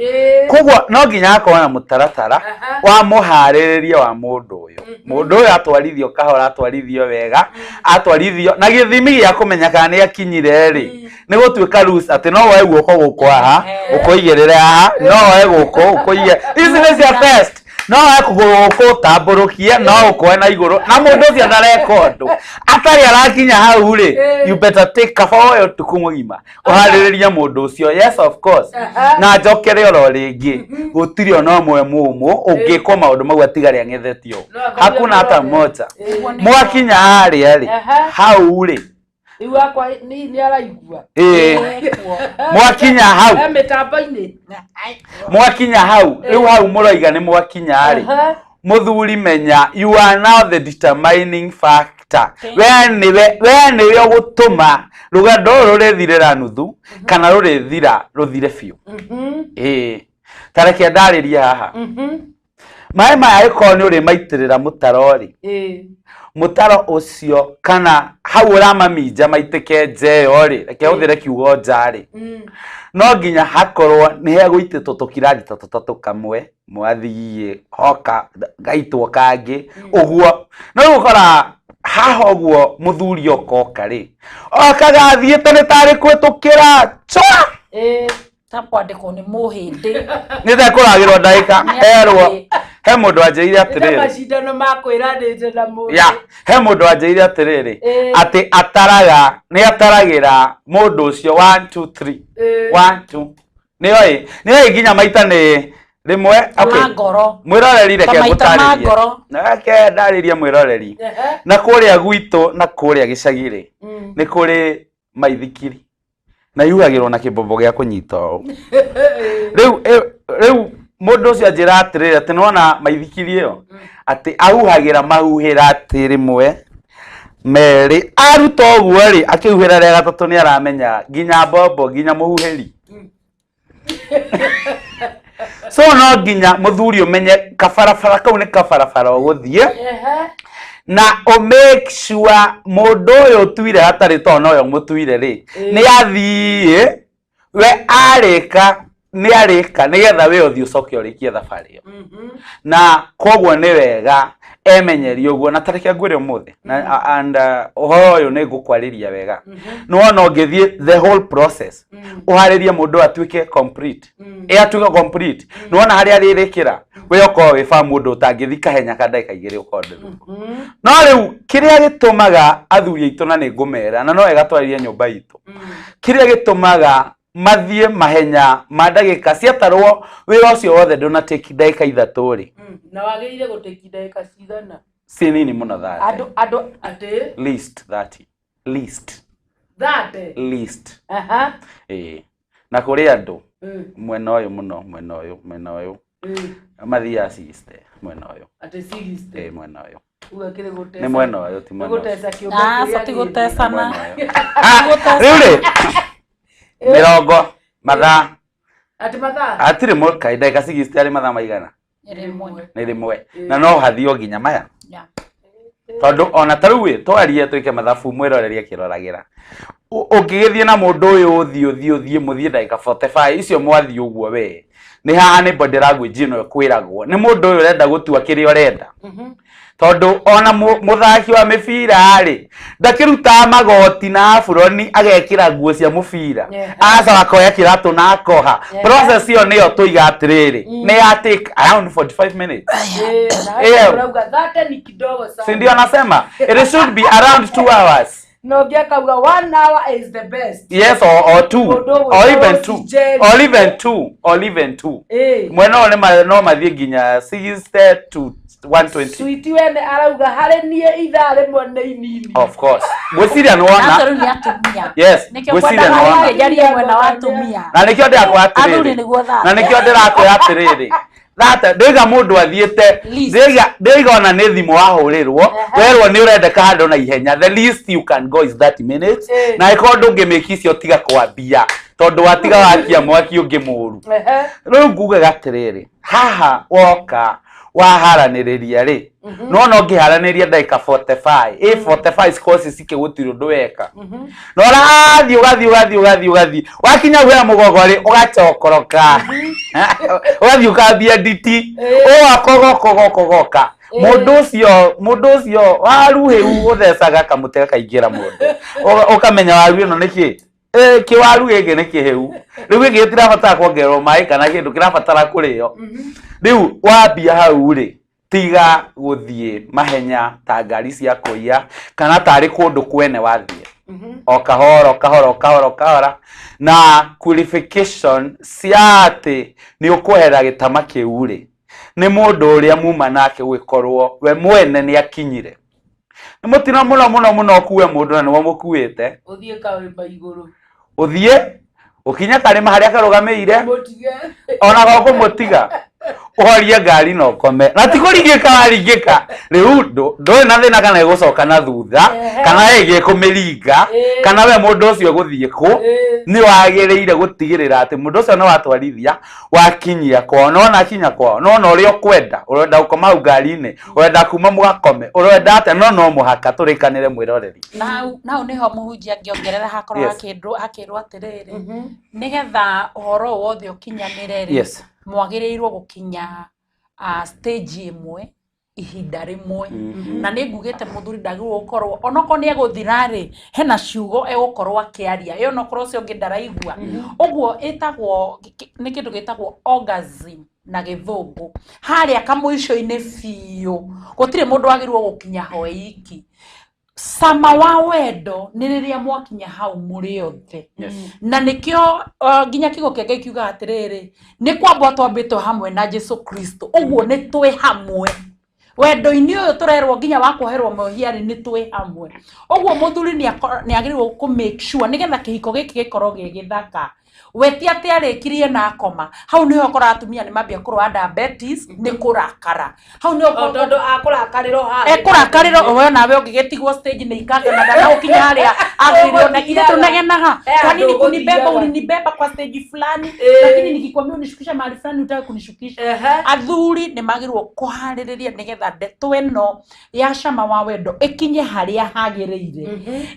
koguo no nginya akorwo na mũtaratara wa mũharĩrĩria wa mũndũ ũyũ. Mũndũ ũyũ atwarithio kahora, atwarithio wega, atwarithio na gĩthimi gĩa kũmenya kana nĩ akinyire rĩ, nĩ gũtuĩka rules atĩ no woe guoko gũkũ haha ũkũigĩrĩre haha, no woe gũkũ ũkũige, ici nĩ cia test, no woe kũgũrũ gũkũ ũtambũrũkie, no ũkoe na igũrũ, na mũndũ ũcio ndareka ũndũ atarĩ arakinya hau rĩ, you better take kaba woe ũtukũ mũgima ũharĩrĩrie mũndũ ũcio. Yes, of course. Na njokere oro rĩngĩ, gũtirĩ ona ũmwe mũmũ ũngĩkwo maũndũ mau atigare ang'ethetio, hakuna hata mmoja. Mwakinya harĩa rĩ, hau rĩ, Rĩu akwa nĩ araigua. Ĩĩ, mwakinya hau, E mĩtambo-inĩ. Mwakinya hau rĩu, hau mũroiga nĩ mwakinya rĩ, mũthuri menya you are now the determining factor. We nĩwe ũgũtũma rũgendo rũrũ rũrĩthirĩra nuthu kana rũrĩthira rũthire biũ. Ĩĩ, ta reke ndarĩrie haha, maĩ maya angĩkorwo nĩ ũrĩmaitĩrĩra mũtaro rĩ, mũtaro ũcio kana hau ũramaminja maitĩke nja ĩyo rĩ, reke hũthĩre kiugo nja rĩ, no nginya hakorwo nĩ hegũitĩtwo tũkirathi ta tũtatũ, kamwe mwathiĩ hoka gaitwo kangĩ ũguo, no rĩu ũkora haha ũguo mũthuri okoka rĩ, okaga athiĩte nĩ tarĩ kwĩtũkĩra cwa. Ta kwandĩkwo nĩ mũhĩndĩ. Nĩ tekũragĩrwo ndagĩka erwo he mũndũ wanjĩrire Nĩ atĩrĩrĩ, macindano ma kwĩranĩte na mũndũ. Ya, he mũndũ wanjĩrire atĩrĩrĩ, atĩ ataraga, nĩ ataragĩra mũndũ ũcio 1 2 3, 1 2, nĩoĩ nĩoĩ nginya maita nĩ rĩmwe, okay. Ma ngoro. Mwĩroreri, reke Ta maita ma ngũtarĩrie. ngoro. Reke ndarĩrie mwĩroreri, na kũrĩa gwitũ na kũrĩa gĩcagi-rĩ, nĩ kũrĩ maithikiri na ihuhagĩrwo na kĩmbombo gĩa kũnyita ũũ. Rĩu rĩu mũndũ ũcio anjĩra atĩrĩrĩ, atĩ nĩwona maithikiri ĩyo, atĩ ahuhagĩra mahuhĩra atĩ rĩmwe, merĩ, aruta ũguo rĩ, akĩhuhĩra rĩa gatatũ nĩ aramenya nginya mbombo nginya mũhuhĩri. So no nginya mũthuri ũmenye kabarabara kau nĩ kabarabara ũgũthiĩ na ũ make sure mũndũ ũyũ ũtuire hatarĩ, tondũ nowe ũmũtuire rĩ, nĩ athiĩ we arĩka, nĩ arĩka, nĩgetha we ũthiĩ ũcoke ũrĩkie thabarĩ ĩyo. Na koguo nĩ wega Emenyeria ũguo na tareke ngwĩre ũmũthĩ na and ũhoro ũyũ nĩ ngũkwarĩria wega. Nĩwona ũngĩthiĩ the whole process ũharĩrie mũndũ atuĩke complete, atuĩke complete, nĩwona harĩa arĩrĩkĩra we ũkorwo wĩ ba mũndũ ũtangĩthi kahenya ka ndagĩka igĩrĩ ũkorwo ndũrĩ. No rĩu kĩrĩa gĩtũmaga athuri aitũ, na nĩ ngũmera na no wega twarĩrie nyũmba itũ, kĩrĩa gĩtũmaga mathiĩ mahenya ma ndagĩka ciatarwo wĩra ũcio wothe ndũna take ndagĩka 3 rĩ, Na wagĩrĩire gũtĩki ndagĩka cigana? Ci nini mũno, 30. Andũ atĩ Least 30, least. 30. Least. Aha. Ĩĩ, na kũrĩ andũ mwena ũyũ mũno, mwena ũyũ, mwena ũyũ mathiaga 60 mwena ũyũ. Atĩ 60? Ĩĩ, mwena ũyũ. Uga kĩrĩ gũteca. Nĩ mwena ũyũ, ti Nĩ mwena ũcio. gũteca kĩũmbe Aca, kĩrĩa ti kĩngĩ. gũtecana. Mwena ũyũ. Ah, rĩu rĩ mĩrongo mathaa. Atĩ mathaa? Hatirĩ mũkai ndagĩka 60 arĩ mathaa maigana? Rĩmwe. Nĩ rĩmwe na no hathio nginya maya. Yeah. Tondũ ona ta rĩu ĩ twarie twĩke mathabu mwĩroreri akĩroragĩra, ũngĩgĩthiĩ na mũndũ ũyũ ũthiĩ ũthiĩ ũthiĩ mũthiĩ ndagĩka 45 icio mwathiĩ ũguo, we nĩ haha nĩ body language ĩno ĩkwĩragwo nĩ mũndũ ũyũ ũrenda gũtua kĩrĩa ũrenda, tondũ ona mũthaki wa mĩbira rĩ ndakĩrutaga magoti na aburoni agekĩra nguo cia mũbira, agacoka akoya kĩratũ na akoha. Process ĩyo nĩyo tũiga atĩrĩrĩ nĩ ya take around 45 minutes. Na ũrauga 30 ni kidogo sana. Si ndio anasema it should be around 2 hours. Na ũngĩ akauga 1 hour is the best. Yes, or 2. Mũndũ Or ũgwĩtwo even 2. Jerry. Or even 2, or even 2. Mwena ũyũ no mathiĩ nginya 60 to 120. Switi wene arauga harĩ niĩ ithaa rĩmwe nĩ inini. Of course, ngwĩciria nĩ wona. Acio rĩu nĩ atumia. Yes. Nĩkĩo Ngwĩciria kwendaga nĩ wona. njarie mwena wa atumia. Na nĩkĩo ndĩrakwĩra Athuri atĩrĩrĩ, nĩguo thate. na nĩkĩo ndĩrakwĩra atĩrĩrĩ thate ndĩga mũndũ athiĩte Least. ndĩga ona nĩ thimũ wahũrĩrwo werwo nĩ ũrendeka handũ na ihenya, the least you can go is 30 minutes. Na ĩkorwo ndũngĩmĩki icio, tiga kwambia, tondũ watiga wakia mwaki ũngĩ mũru. Rĩu ngugaga atĩrĩrĩ, haha woka waharanĩrĩria rĩ, nona ũngĩharanĩria ndagĩka 45, ĩ 45 cikorwo ci cikĩ gũtirĩ ũndũ weka, na ũrathiĩ ũgathiĩ ũgathiĩ ũgathiĩ ũgathiĩ wakinya gwĩa mũgongo rĩ, ũgacokoroka ũgathiĩ ũkambia nditi ũgakogokogokogoka mũndũ ũcio waru hĩu ũthecaga kamũtĩ gakaingĩra mũndũ. Ũkamenya waru ĩno nĩkĩ kĩwaru gĩkĩ nĩ kĩhĩu, rĩu gĩkĩ gĩtirabatara kuongererwo maĩ kana kĩndũ kĩrabatara kũrĩo. Rĩu wambia hau rĩ, tiga gũthiĩ mahenya ta ngari cia kũiya kana tarĩ kũndũ kwene, wathiĩ o kahora o kahora o kahora o kahora, na qualification cia atĩ nĩ ũkweherera gĩtama kĩu rĩ, nĩ mũndũ ũrĩa muma nake gũgĩkorwo we mwene nĩ akinyire. Nĩ mũtino mũno mũno mũno ũkue mũndũ na nĩwe mũkuĩte, Ũthiĩ karĩma igũrũ. Ũthiĩ ũkinye karĩma harĩa karũgamĩire, Mũtige. Ona go kũmũtiga ũhorie ngari na ũkome, na ti kũringĩka waringĩka rĩu ndũrĩ na thĩna kana ĩgũcoka na thutha kana ĩgĩe kũmĩringa kana we mũndũ ũcio gũthiĩ kũ. Nĩ wagĩrĩire gũtigĩrĩra atĩ mũndũ ũcio nĩ watwarithia wakinyia kwao, nona akinya kwao nona ũrĩa ũkwenda, ũrenda gũkoma hau ngari-inĩ, ũrenda kuma mũgakome, ũrenda atĩa, no no mũhaka tũrĩkanĩre mwĩroreri. Na hau nĩho mũhunjia angĩongerera hakorwo hakĩrwo atĩrĩrĩ, nĩgetha ũhoro ũyũ wothe ũkinyanĩre rĩ, mwagĩrĩirwo gũkinya stage ĩmwe ihinda rĩmwe. Na nĩ ngugĩte mũthuri ndagĩrĩirwo gũkorwo onokorwo nĩ egũthira rĩ, hena ciugo egũkorwo akĩaria ĩyo onokorwo ũcio ũngĩ ndaraigua ũguo. Ĩtagwo nĩ kĩndũ gĩtagwo orgasm na gĩthũngũ harĩa kamũico-inĩ biũ. Gũtirĩ mũndũ wagĩrĩirwo gũkinya hoe iki. Cama wa wendo nĩ rĩrĩa mwakinya hau mũrĩ othe. Na nĩkĩo nginya kiugo kĩa Ngai kiugaga atĩrĩrĩ, nĩ kwambwo twambĩtwo hamwe na Jesu Kristo, ũguo nĩ twĩ hamwe wendo-inĩ ũyũ tũrerwo nginya wa kuoherwo mehia rĩ, nĩ twĩ hamwe. Ũguo mũthuri nĩ agĩrĩirwo kũ make sure nĩgetha kĩhiko gĩkĩ gĩkorwo gĩ gĩthaka, we ti atĩ arĩkirie na akoma. Hau nĩho ũkoraga atumia nĩ mambia kũrwara diabetes nĩ kũrakara. Hau nĩho Tondũ akũrakarĩrwo haha. Ekũrakarĩrwo we nawe ũngĩgĩtigwo stage nĩ ikakena ndana ũkinya harĩa agĩrĩirwo na ithe tunegenaga. Eh, Kwa nini andũ kunibeba? gũthiaga. Ulinibeba kwa stage fulani, lakini nikikwambia unishukisha mahali fulani utaki kunishukisha. Athuri nĩ magĩrĩirwo kũharĩrĩria nĩgetha ndeto ĩno ya cama wa wendo ĩkinye harĩa hagĩrĩire.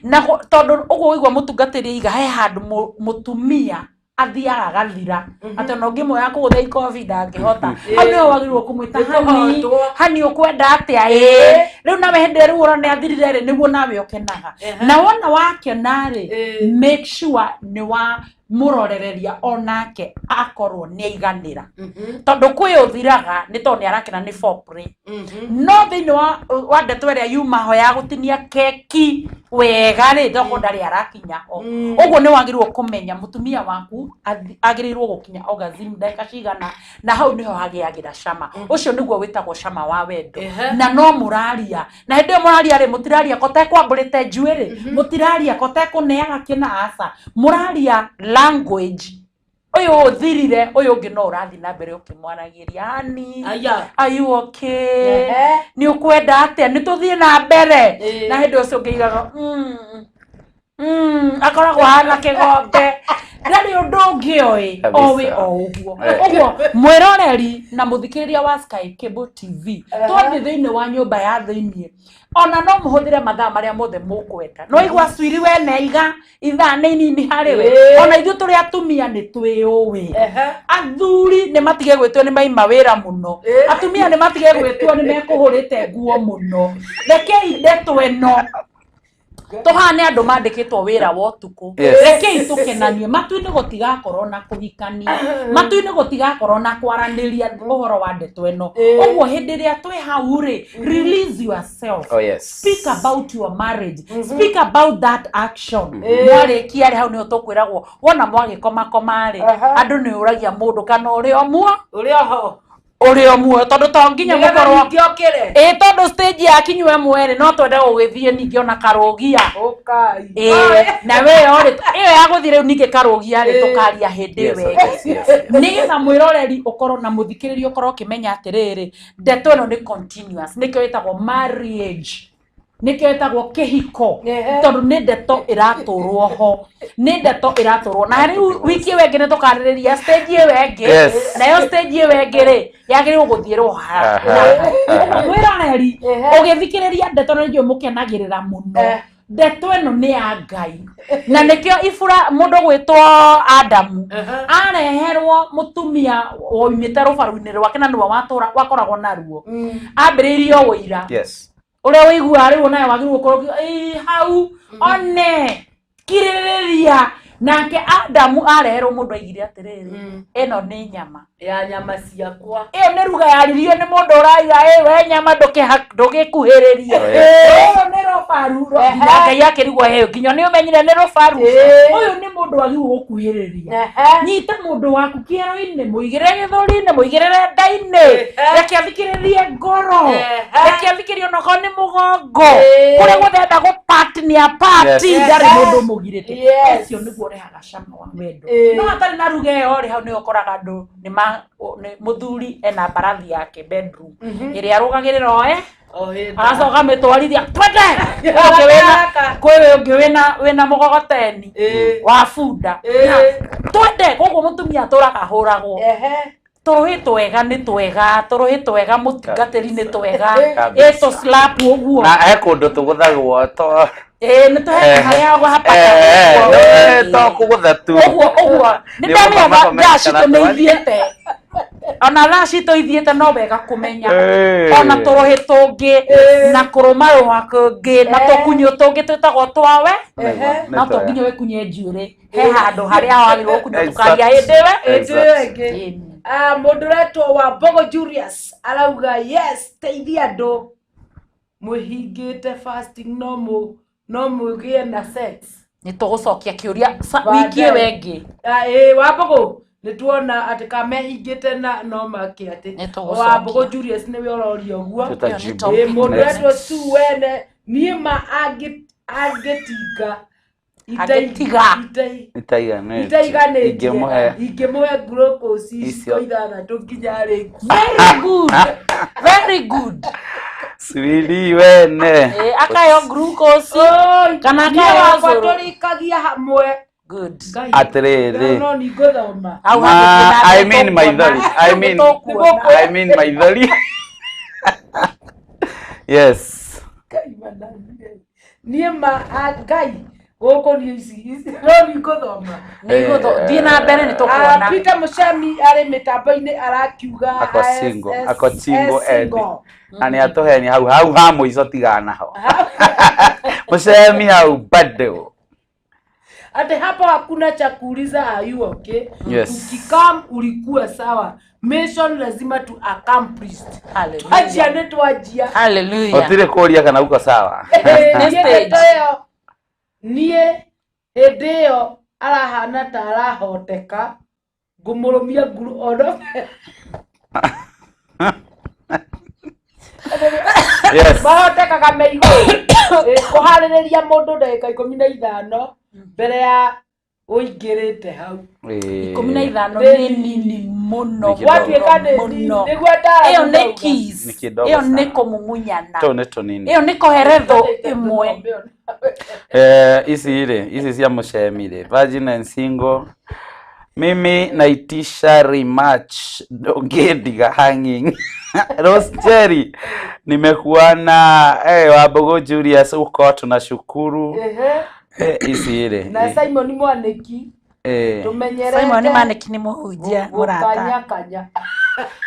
Na tondũ ũguo ũigua mũtungatĩri aiga he handũ mũtumia Athiaga agathira atĩ ona ũngĩmuoya kũgũtha ikobi ndangĩhota. Hau nĩho wagĩrĩirwo kũmwĩta hani, hani ũkwenda atĩa? Ĩĩ, rĩu nawe hĩndĩ ĩrĩa rĩu ũrona athirire rĩ, nĩguo nawe ũkenaga. Na wona wakena rĩ, make sure nĩ wa mũrorereria onake akorwo nĩ aiganĩra, tondũ kwĩ ũthiraga nĩ tondũ nĩ arakena nĩ foreplay. No thĩinĩ wa ndeto ĩrĩa yuma ho ya gũtinia keki wega rĩ, tokorwo ndarĩ arakinya ho. Ũguo nĩ wagĩrĩirwo kũmenya mũtumia waku agĩrĩirwo gũkinya orgasm ndagĩka cigana, na hau nĩho hagĩagĩra cama. Ũcio nĩguo wĩtagwo cama wa wendo. Na no mũraria, na hĩndĩ ĩyo mũraria rĩ, mũtiraria ko tekwambũrĩte njuĩrĩ, mũtiraria ko tekũneaga kĩna, aca, mũraria language ũyũ ũthirire, ũyũ ũngĩ no ũrathiĩ na mbere ũkĩmwaragĩria, hani, are you okay, nĩ ũkwenda atĩa, nĩ tũthiĩ na mbere. Na hĩndĩ ũcio ũngĩ igaga akoragwo ahana kĩgombe, ndarĩ ũndũ ũngĩ oĩ, oĩ o ũguo. Ũguo mwĩroreri na mũthikĩrĩria wa Sky Cable TV, twathiĩ thĩinĩ wa nyũmba ya thĩiniĩ, ona no mũhũthĩre mathaa marĩa mothe mũkwenda. No igua cwiri we neiga ithaa nĩ inini harĩ we, ona ithuĩ tũrĩ atumia nĩ twĩũĩ. Athuri nĩ matige gwĩtua nĩ maima wĩra mũno, atumia nĩ matige gwĩtua nĩ mekũhũrĩte nguo mũno. Rekei ndeto ĩno tũhane andũ mandĩkĩtwo wĩra wa ũtukũ. Rekei tũkenanie. Matu-inĩ gũtigakorwo na kũhikania, matu-inĩ gũtigakorwo na kwaranĩria ũhoro wa ndeto ĩno. Ũguo hĩndĩ ĩrĩa twĩ hau rĩ, release yourself. Oh, yes. Speak about your marriage, speak about that action. Mwarĩkia rĩ, hau nĩho tũkwĩragwo wona mwagĩkomakoma rĩ, andũ nĩ ũragia mũndũ kana ũrĩ o muo, ũrĩ oho, ũrĩ o muoyo, tondũ to nginya mũkorwo ningĩ okĩre. Ĩ, tondũ stage yakinywo ĩmwe rĩ, no twende gũgĩthiĩ ningĩ ona karũgia. Ũkai. Ĩ, na we rĩ, ĩyo ya gũthiĩ rĩu ningĩ karũgia rĩ, tũkaria hĩndĩ ĩyo ĩngĩ, nĩgetha mwĩroreri ũkorwo na mũthikĩrĩria ũkorwo ũkĩmenya atĩrĩrĩ, ndeto ĩno nĩ continuous. Nĩkĩo ĩtagwo marriage, nĩkĩo ĩtagwo kĩhiko, tondũ nĩ ndeto ĩratũrwo ho, nĩ ndeto ĩratũrwo. Na rĩu wiki ĩyo ĩngĩ nĩ tũkarĩrĩria stage ĩyo ĩngĩ. Nayo stage ĩyo ĩngĩ rĩ, yagĩrĩirwo gũthiĩrwo haha. Ũguo mwĩroreri ũgĩthikĩrĩria ndeto nĩ njũĩ mũkenagĩrĩra mũno. Ndeto ĩno nĩ ya Ngai, na nĩkĩo ibura mũndũ gwĩtwo Adamu areherwo mũtumia woimĩte rũbaru-inĩ rwake, na nĩwe watũra wakoragwo naruo, ambĩrĩirie o ũira ũrĩa ũiguaga rĩu onawe wagĩrĩirwo gũkorwo ũkiuga, "Ĩĩ, hau one kirĩrĩria." Nake Adamu areherwo mũndũ aigire atĩrĩrĩ, ĩno nĩ nyama ya nyama ciakwa. Ĩyo nĩ ruga yaririo nĩ mũndũ ũraiga, ĩ we nyama ndũgĩkuhĩrĩrie. Oh, yes. Ũyũ nĩ rũbaru nginya Ngai akĩrigwo heo nginya nĩ ũmenyire nĩ rũbaru. Ũyũ nĩ mũndũ wagĩrĩirwo gũkuhĩrĩria. Nyita mũndũ waku kĩero-inĩ, mũigĩrĩre gĩthũri-inĩ, mũigĩrĩre nda-inĩ, reke athikĩrĩrie ngoro, reke athikĩrĩrie onokorwo nĩ mũgongo, kũrĩa guothe enda gũpati nĩ apati. Ndarĩ mũndũ ũmũgirĩte. Ũcio nĩguo ũrehaga cama wa wendo. No hatarĩ na ruga ĩyo rĩ, hau nĩho ũkoraga andũ nĩ ma nĩ mũthuri ena mbarathi yake bedroom ĩrĩa arũgagĩrĩra oe O hĩndĩ. Agacoka amĩtwarithia, twende. Ũngĩ wĩna kwĩ ũngĩ wĩna mũgogoteni wa bunda, twende. Koguo mũtumia atũraga ahũragwo. Tũrũhĩ twega nĩ twega, tũrũhĩ twega mũtungatĩri nĩ twega. Kabisa. Ĩ tũ slap ũguo. Na he kũndũ tũgũthagwo to Ĩ, nĩ tũhe harĩa hapata. To kũgũtha tu. Ũguo nĩ Nĩ ndamenya ũgũthoma thaa citũ kana nĩ ithiĩte, ona thaa citũ ithiĩte, no wega kũmenya ona tũrũhĩ tũngĩ na kũrũmarũma kũngĩ na tũkunyũ tũngĩ twĩtagwo twawe. No to nginya wĩkunye njuĩrĩ, he handũ harĩa wagĩrĩirwo gũkunywo, tũkaria hĩndĩ ĩwe. Hĩndĩ ĩyo ĩngĩ. Ah, mũndũ ũretwo wa Mbogo Julius arauga, yes, teithia andũ mwĩhingĩte fasting no mũgĩe na sex. Nĩ tũgũcokia kĩũria wiki ĩyo ĩngĩ. Ah, ĩĩ, wa Mbogo, nĩ tuona atĩ ka mehingĩte na no make atĩ Nĩ tũgũcokia. Wa Mbogo Julius nĩwe ũroria ũguo. Tutajibu. Topic Ĩĩ, mũndũ next. ũretwo Sue wene, niĩ ma angĩtinga Angĩtiga. Itaiganĩtie. Itaiganĩtie. Ingĩmũhe. Ingĩmũhe glucose Icio. iciko ithathatũ nginya rĩki. Very good, very good. Swiri wene. Ĩ, akayo glucose kana Niĩ akayo wakwa cũrũ. tũrĩkagia hamwe. Good. Ngai, Atĩrĩrĩ. no nĩ ngũthoma. Hau Ma, hagũthiĩ na mbere I mean tũkuona. maithori. I mean, Tũkuona. I mean maithori. Yes. Ngai mananire. Niĩ ma Ngai. Gũkũ niĩ ici no nĩngũthoma. Nĩngũthiĩ na mbere nĩ tũkuona. Peter Muchemi arĩ mĩtambo-inĩ arakiuga Ako single, ako single and na nĩ atũhenia hau hau ha mũico tigana ho. Muchemi hau bado. Ate hapo hakuna cha kuuliza, are you okay? Yes. Ukikam ulikuwa sawa. Mission lazima tu accomplish. Hallelujah. Twajia nĩ twajia. Hallelujah. Gũtirĩ kũria kana uko sawa. Niĩ ndeto ĩyo niĩ hĩndĩ ĩyo arahana ta arahoteka ngũmũrũmia nguru ono. Yes. Mahotekaga me igũrũ. Kũharĩrĩria mũndũ ndagĩka 15 mbere ya ũingĩrĩte hau. 15 nĩ nini mũno. Gwatuĩka nĩ mũno. nĩguo ndara. Ĩyo nĩ kiss. Ĩyo nĩ kũmumunyana. Tũu nĩ tũnini. Ĩyo nĩ kũherethwo ĩmwe. Ici rĩ, ici cia Muchemi rĩ, virgin and single. Mimi naitisha rematch ndũngĩndiga hanging. Rose Jerry, nimekuona Wambugu Julius uko tunashukuru. Ici rĩ. Na Simon Mwaniki. Tumenyerete. Simon Mwaniki nĩ mũhunjia mũrata. Kanya.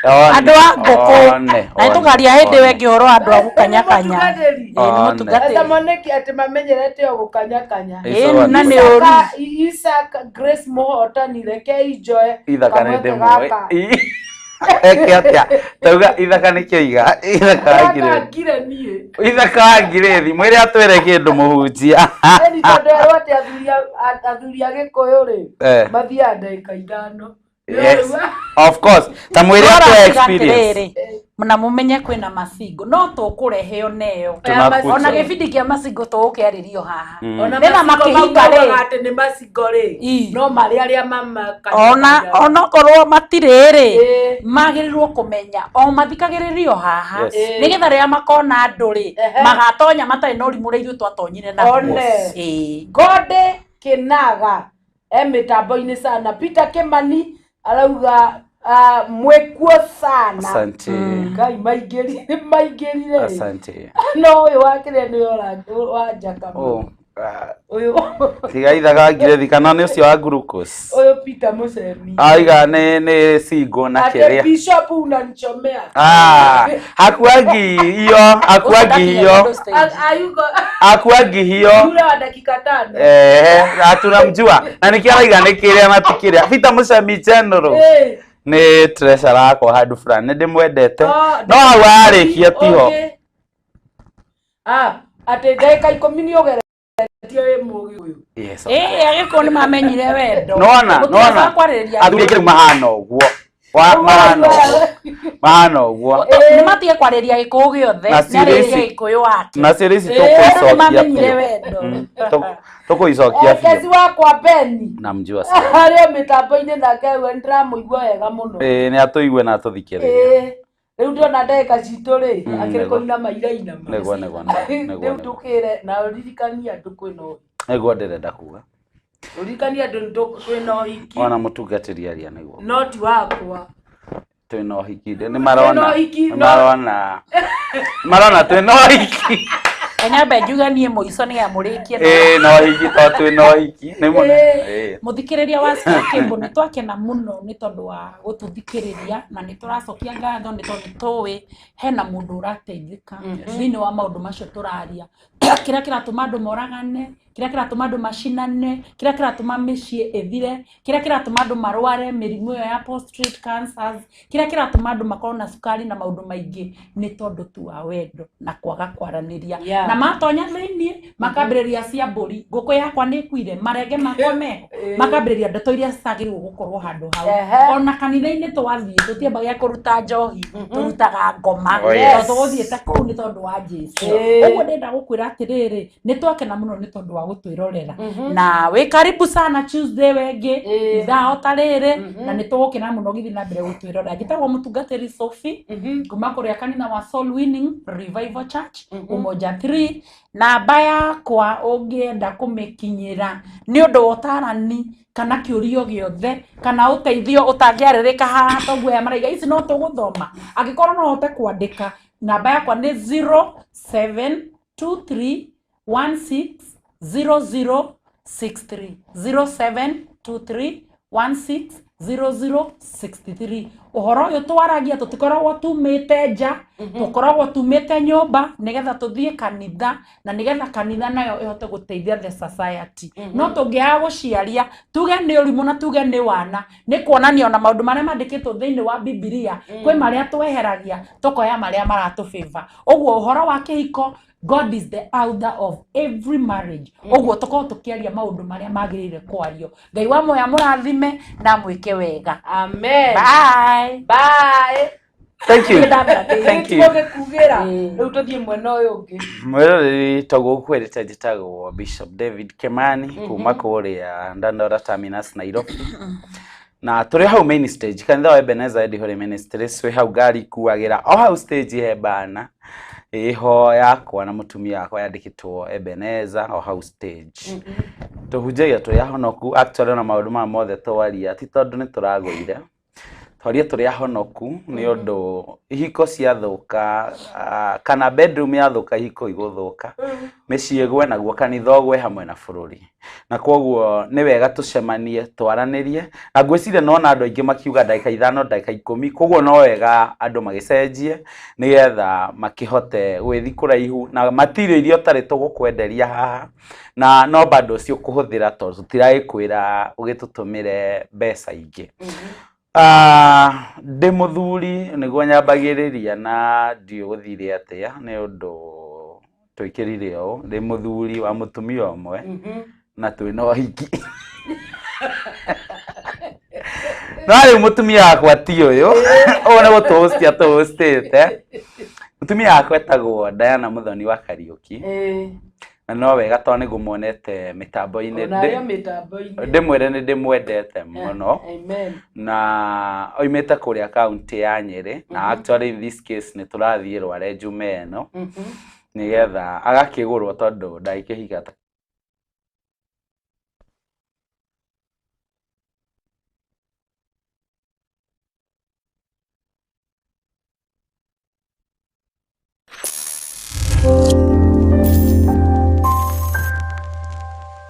Andũ a ngũkũ. Na nĩtũkaria hĩndĩ ĩyo ĩngĩ ũhoro wa andũ a gũkanyakanya. Nĩ mũtungatĩri. Mwaniki atĩ mamenyerete o gũkanyakanya. Na nĩ ũru. Isaac Grace Mũhotani reke injoe. Ithaka nĩ ndĩmũĩ. Eke atĩa? Tauga ithaka nĩ kĩiga. Ithaka ngire niĩ. Ithaka ngirĩthi. Mwĩre atwĩre kĩndũ mũhunjia. Ĩni tondũ erwo atĩ athuri a Gĩkũyũ rĩ mathiaga ndagĩka 5. Yes. Of course. Ta mwĩre atwĩre experience. Na mumenye kwĩna macingo no tũkũrehe oneyo ona gĩbindi kĩa macingo tũgũkĩarĩrio haha. Ona makĩhinga rĩ atĩ nĩ macingo rĩ no marĩ arĩa ona onokorwo matirĩ rĩ magĩrĩirwo kũmenya o mathikagĩrĩrio haha nĩgetha rĩrĩa makona andũ rĩ magatonya matarĩ na ũrimũ ũrĩa ithuĩ twatonyire naguo. Gode Kinaga e mĩtambo-inĩ sana. Peter Kimani arauga mwekuo sana. Asante. Ngai maingĩrire. Asante. No ũyũ wa kĩrĩa nĩ wa Njakama. Ũyũ. Tiga ithaga ngirethi kana nĩ ũcio wa glucose. Ũyũ Peter Muchemi. Aiga nĩ single na kĩrĩa. Ate Bishop unanichomea. Hakuangi hiyo, hakuangi hiyo. Hakuangi hiyo. Yule wa dakika 5. Hatunamjua. Na nĩkĩo araiga nĩ kĩrĩa na ti kĩrĩa. Peter Muchemi General. Nĩ treasure yakwa handũ fulani nĩ ndĩmwendete. No hau arĩkia tiho. Atĩ ndagĩka 10 nĩ ũgeretie wĩ mũgĩ ũyũ. Yes. Agĩkũyũ nĩ mamenyire wendo. Nona. Athuri aingĩ mahana ũguo. Mahana ũguo. Mahana ũguo. Nĩ matige kwarĩria Gĩkũyũ gĩothe, nĩarĩrie Gĩkũyũ wake. Na ciũria ici tũkũicokia biũ. Tũkũicokia biũ. Kezi wakwa Beni. Namjua sana. Harĩ mĩtambo-inĩ nake we nĩndĩramũigua wega mũno. Nĩ atũigue na atũthikĩrĩrie. Rĩu ndĩrona ndagĩka citũ rĩ akĩrĩ kũinama irainama. Nĩguo. Rĩu tũkĩre na ũririkanie andũ kwĩna ũhiki. Nĩguo ndĩrenda kuga. Ũririkanie andũ kwĩna ũhiki. Ona mũtungatĩri aria nĩguo. No ti wakwa. Twĩna ũhiki. Nĩ marona. Nĩ marona twĩna ũhiki. Kanyambe njuge niĩ mũico nĩ amũrĩkie. Na ũhiki to twĩna ũhiki. Nĩ mũno. Mũthikĩrĩria wa Sky Cable nĩ twakena mũno nĩ tondũ wa gũtũthikĩrĩria na nĩ tũracokia ngatho nĩ tondũ tũĩ hena mũndũ ũrateithĩka thĩinĩ wa maũndũ macio tũraria. Kĩrĩa kĩratũma andũ moragane, kĩrĩa kĩratũma andũ macinane, kĩrĩa kĩratũma mĩciĩ ĩthire, kĩrĩa kĩratũma andũ marware mĩrimũ ĩyo ya prostate cancers, kĩrĩa kĩratũma andũ makorwo na cukari na maũndũ maingĩ nĩ tondũ tu wa wendo na kwaga kwaranĩria. Na matonya thĩinĩ makambĩrĩria cia mbũri, ngũkũ yakwa nĩ ĩkuire, marenge makwa meho, makambĩrĩria ndeto iria citagĩrĩirwo gũkorwo handũ hau. Ona kanitha-inĩ twathiĩ tũtiambagia kũruta njohi, tũrutaga ngoma. Tondũ tũgũthiĩte kũu nĩ tondũ wa Jesũ. Ũguo ndĩrenda gũkwĩra atĩrĩrĩ, nĩ twakena mũno nĩ tondũ wa gũtwĩrorera. Na wĩ karibu sana Tuesday wengĩ ithaa o ta rĩrĩ, na nĩ tũgũkena mũno ũgĩthiĩ na mbere gũtwĩrorera. Njĩtagwo mũtungatĩri Sophie kuma kũrĩa kanitha wa Soul Winning Revival Church Umoja 3. Namba yakwa ũngĩenda kũmĩkinyĩra nĩ ũndũ wa ũtarani kana kĩũrio gĩothe kana ũteithio ũtangĩarĩrĩka haha toguo aya maraiga ici no tũgũthoma, angĩkorwo no ũhote kwandĩka, namba yakwa nĩ 0723 16 00 63 0723 16 0063. Ũhoro ũyũ twaragia tũtikoragwo tumĩte nja, tũkoragwo tumĩte nyũmba nĩgetha tũthiĩ kanitha, na nĩgetha kanitha nayo ĩhote gũteithia the society. No tũngĩaga gũciaria tuge nĩ ũrimũ na tuge nĩ wana, nĩ kuonania ona maũndũ marĩa mandĩkĩtwo thĩinĩ wa Bibilia kwĩ marĩa tweheragia tũkoya marĩa maratũbĩva. Ũguo ũhoro wa kĩhiko, God is the author of every marriage. Ũguo tũkorwo tũkĩaria maũndũ marĩa magĩrĩire kwario. Ngai wa moya mũrathime na mwĩke wega. Amen. Bye. Bye. Thank you. Thank you. Tũgĩkugĩra rĩu tũthiĩ mwena ũyũ ũngĩ. Mwĩroreri toguo ũkwĩrĩte, njĩtagwo Bishop David Kimani kuma kũrĩa Dandora Terminus, Nairobi, na tũrĩ hau main stage kanitha wa Ebenezer Eddie Holy Ministries. Twĩ hau ngari ikuagĩra o hau stage, he bana ĩho yakwa na mũtumia wakwa yandĩkĩtwo Ebenezer o hau stage. Tũhunjagia tũrĩ ahonoku. Actually, ona maũndũ maya mothe twaria ti tondũ nĩ tũragũire, twarie tũrĩ ahonoku nĩ ũndũ ihiko ciathũka, kana bedroom yathũka, ihiko igũthũka, mĩciĩ ĩgwe, naguo kanitha ũgwe hamwe na bũrũri. Na koguo nĩ wega tũcemanie twaranĩrie, na ngwĩciria nona andũ aingĩ makiuga ndagĩka 5, ndagĩka 10. Koguo no wega andũ magĩcenjie nĩgetha makĩhote gwĩthi kũraihu na material iria ũtarĩ tũgũkwenderia haha, na no bado ũcio ũkũhũthĩra tondũ tũtiragĩkwĩra ũgĩtũtũmĩre mbeca ingĩ. Ndĩ mũthuri nĩguo nyambagĩrĩria, na ndiũ gũthire atĩa nĩ ũndũ twĩkĩrire ũũ. Ndĩ mũthuri wa mũtumia ũmwe na twĩna ũhiki, no rĩu mũtumia wakwa ti ũyũ, ũyũ nĩ gũtũhũstia tũhũstĩte. Mũtumia wakwa etagwo Diana Mũthoni wa Kariũki, na no wega tondũ nĩ ngũmuonete mĩtambo-inĩ. Ona arĩa mĩtambo-inĩ. Ndĩmwĩre nĩ ndĩmwendete mũno. Amen. Na oimĩte kũrĩa kaunti ya Nyĩrĩ, na actually in this case nĩ tũrathiĩ Rware njume ĩno nĩgetha agakĩgũrwo tondũ ndagĩkĩhika.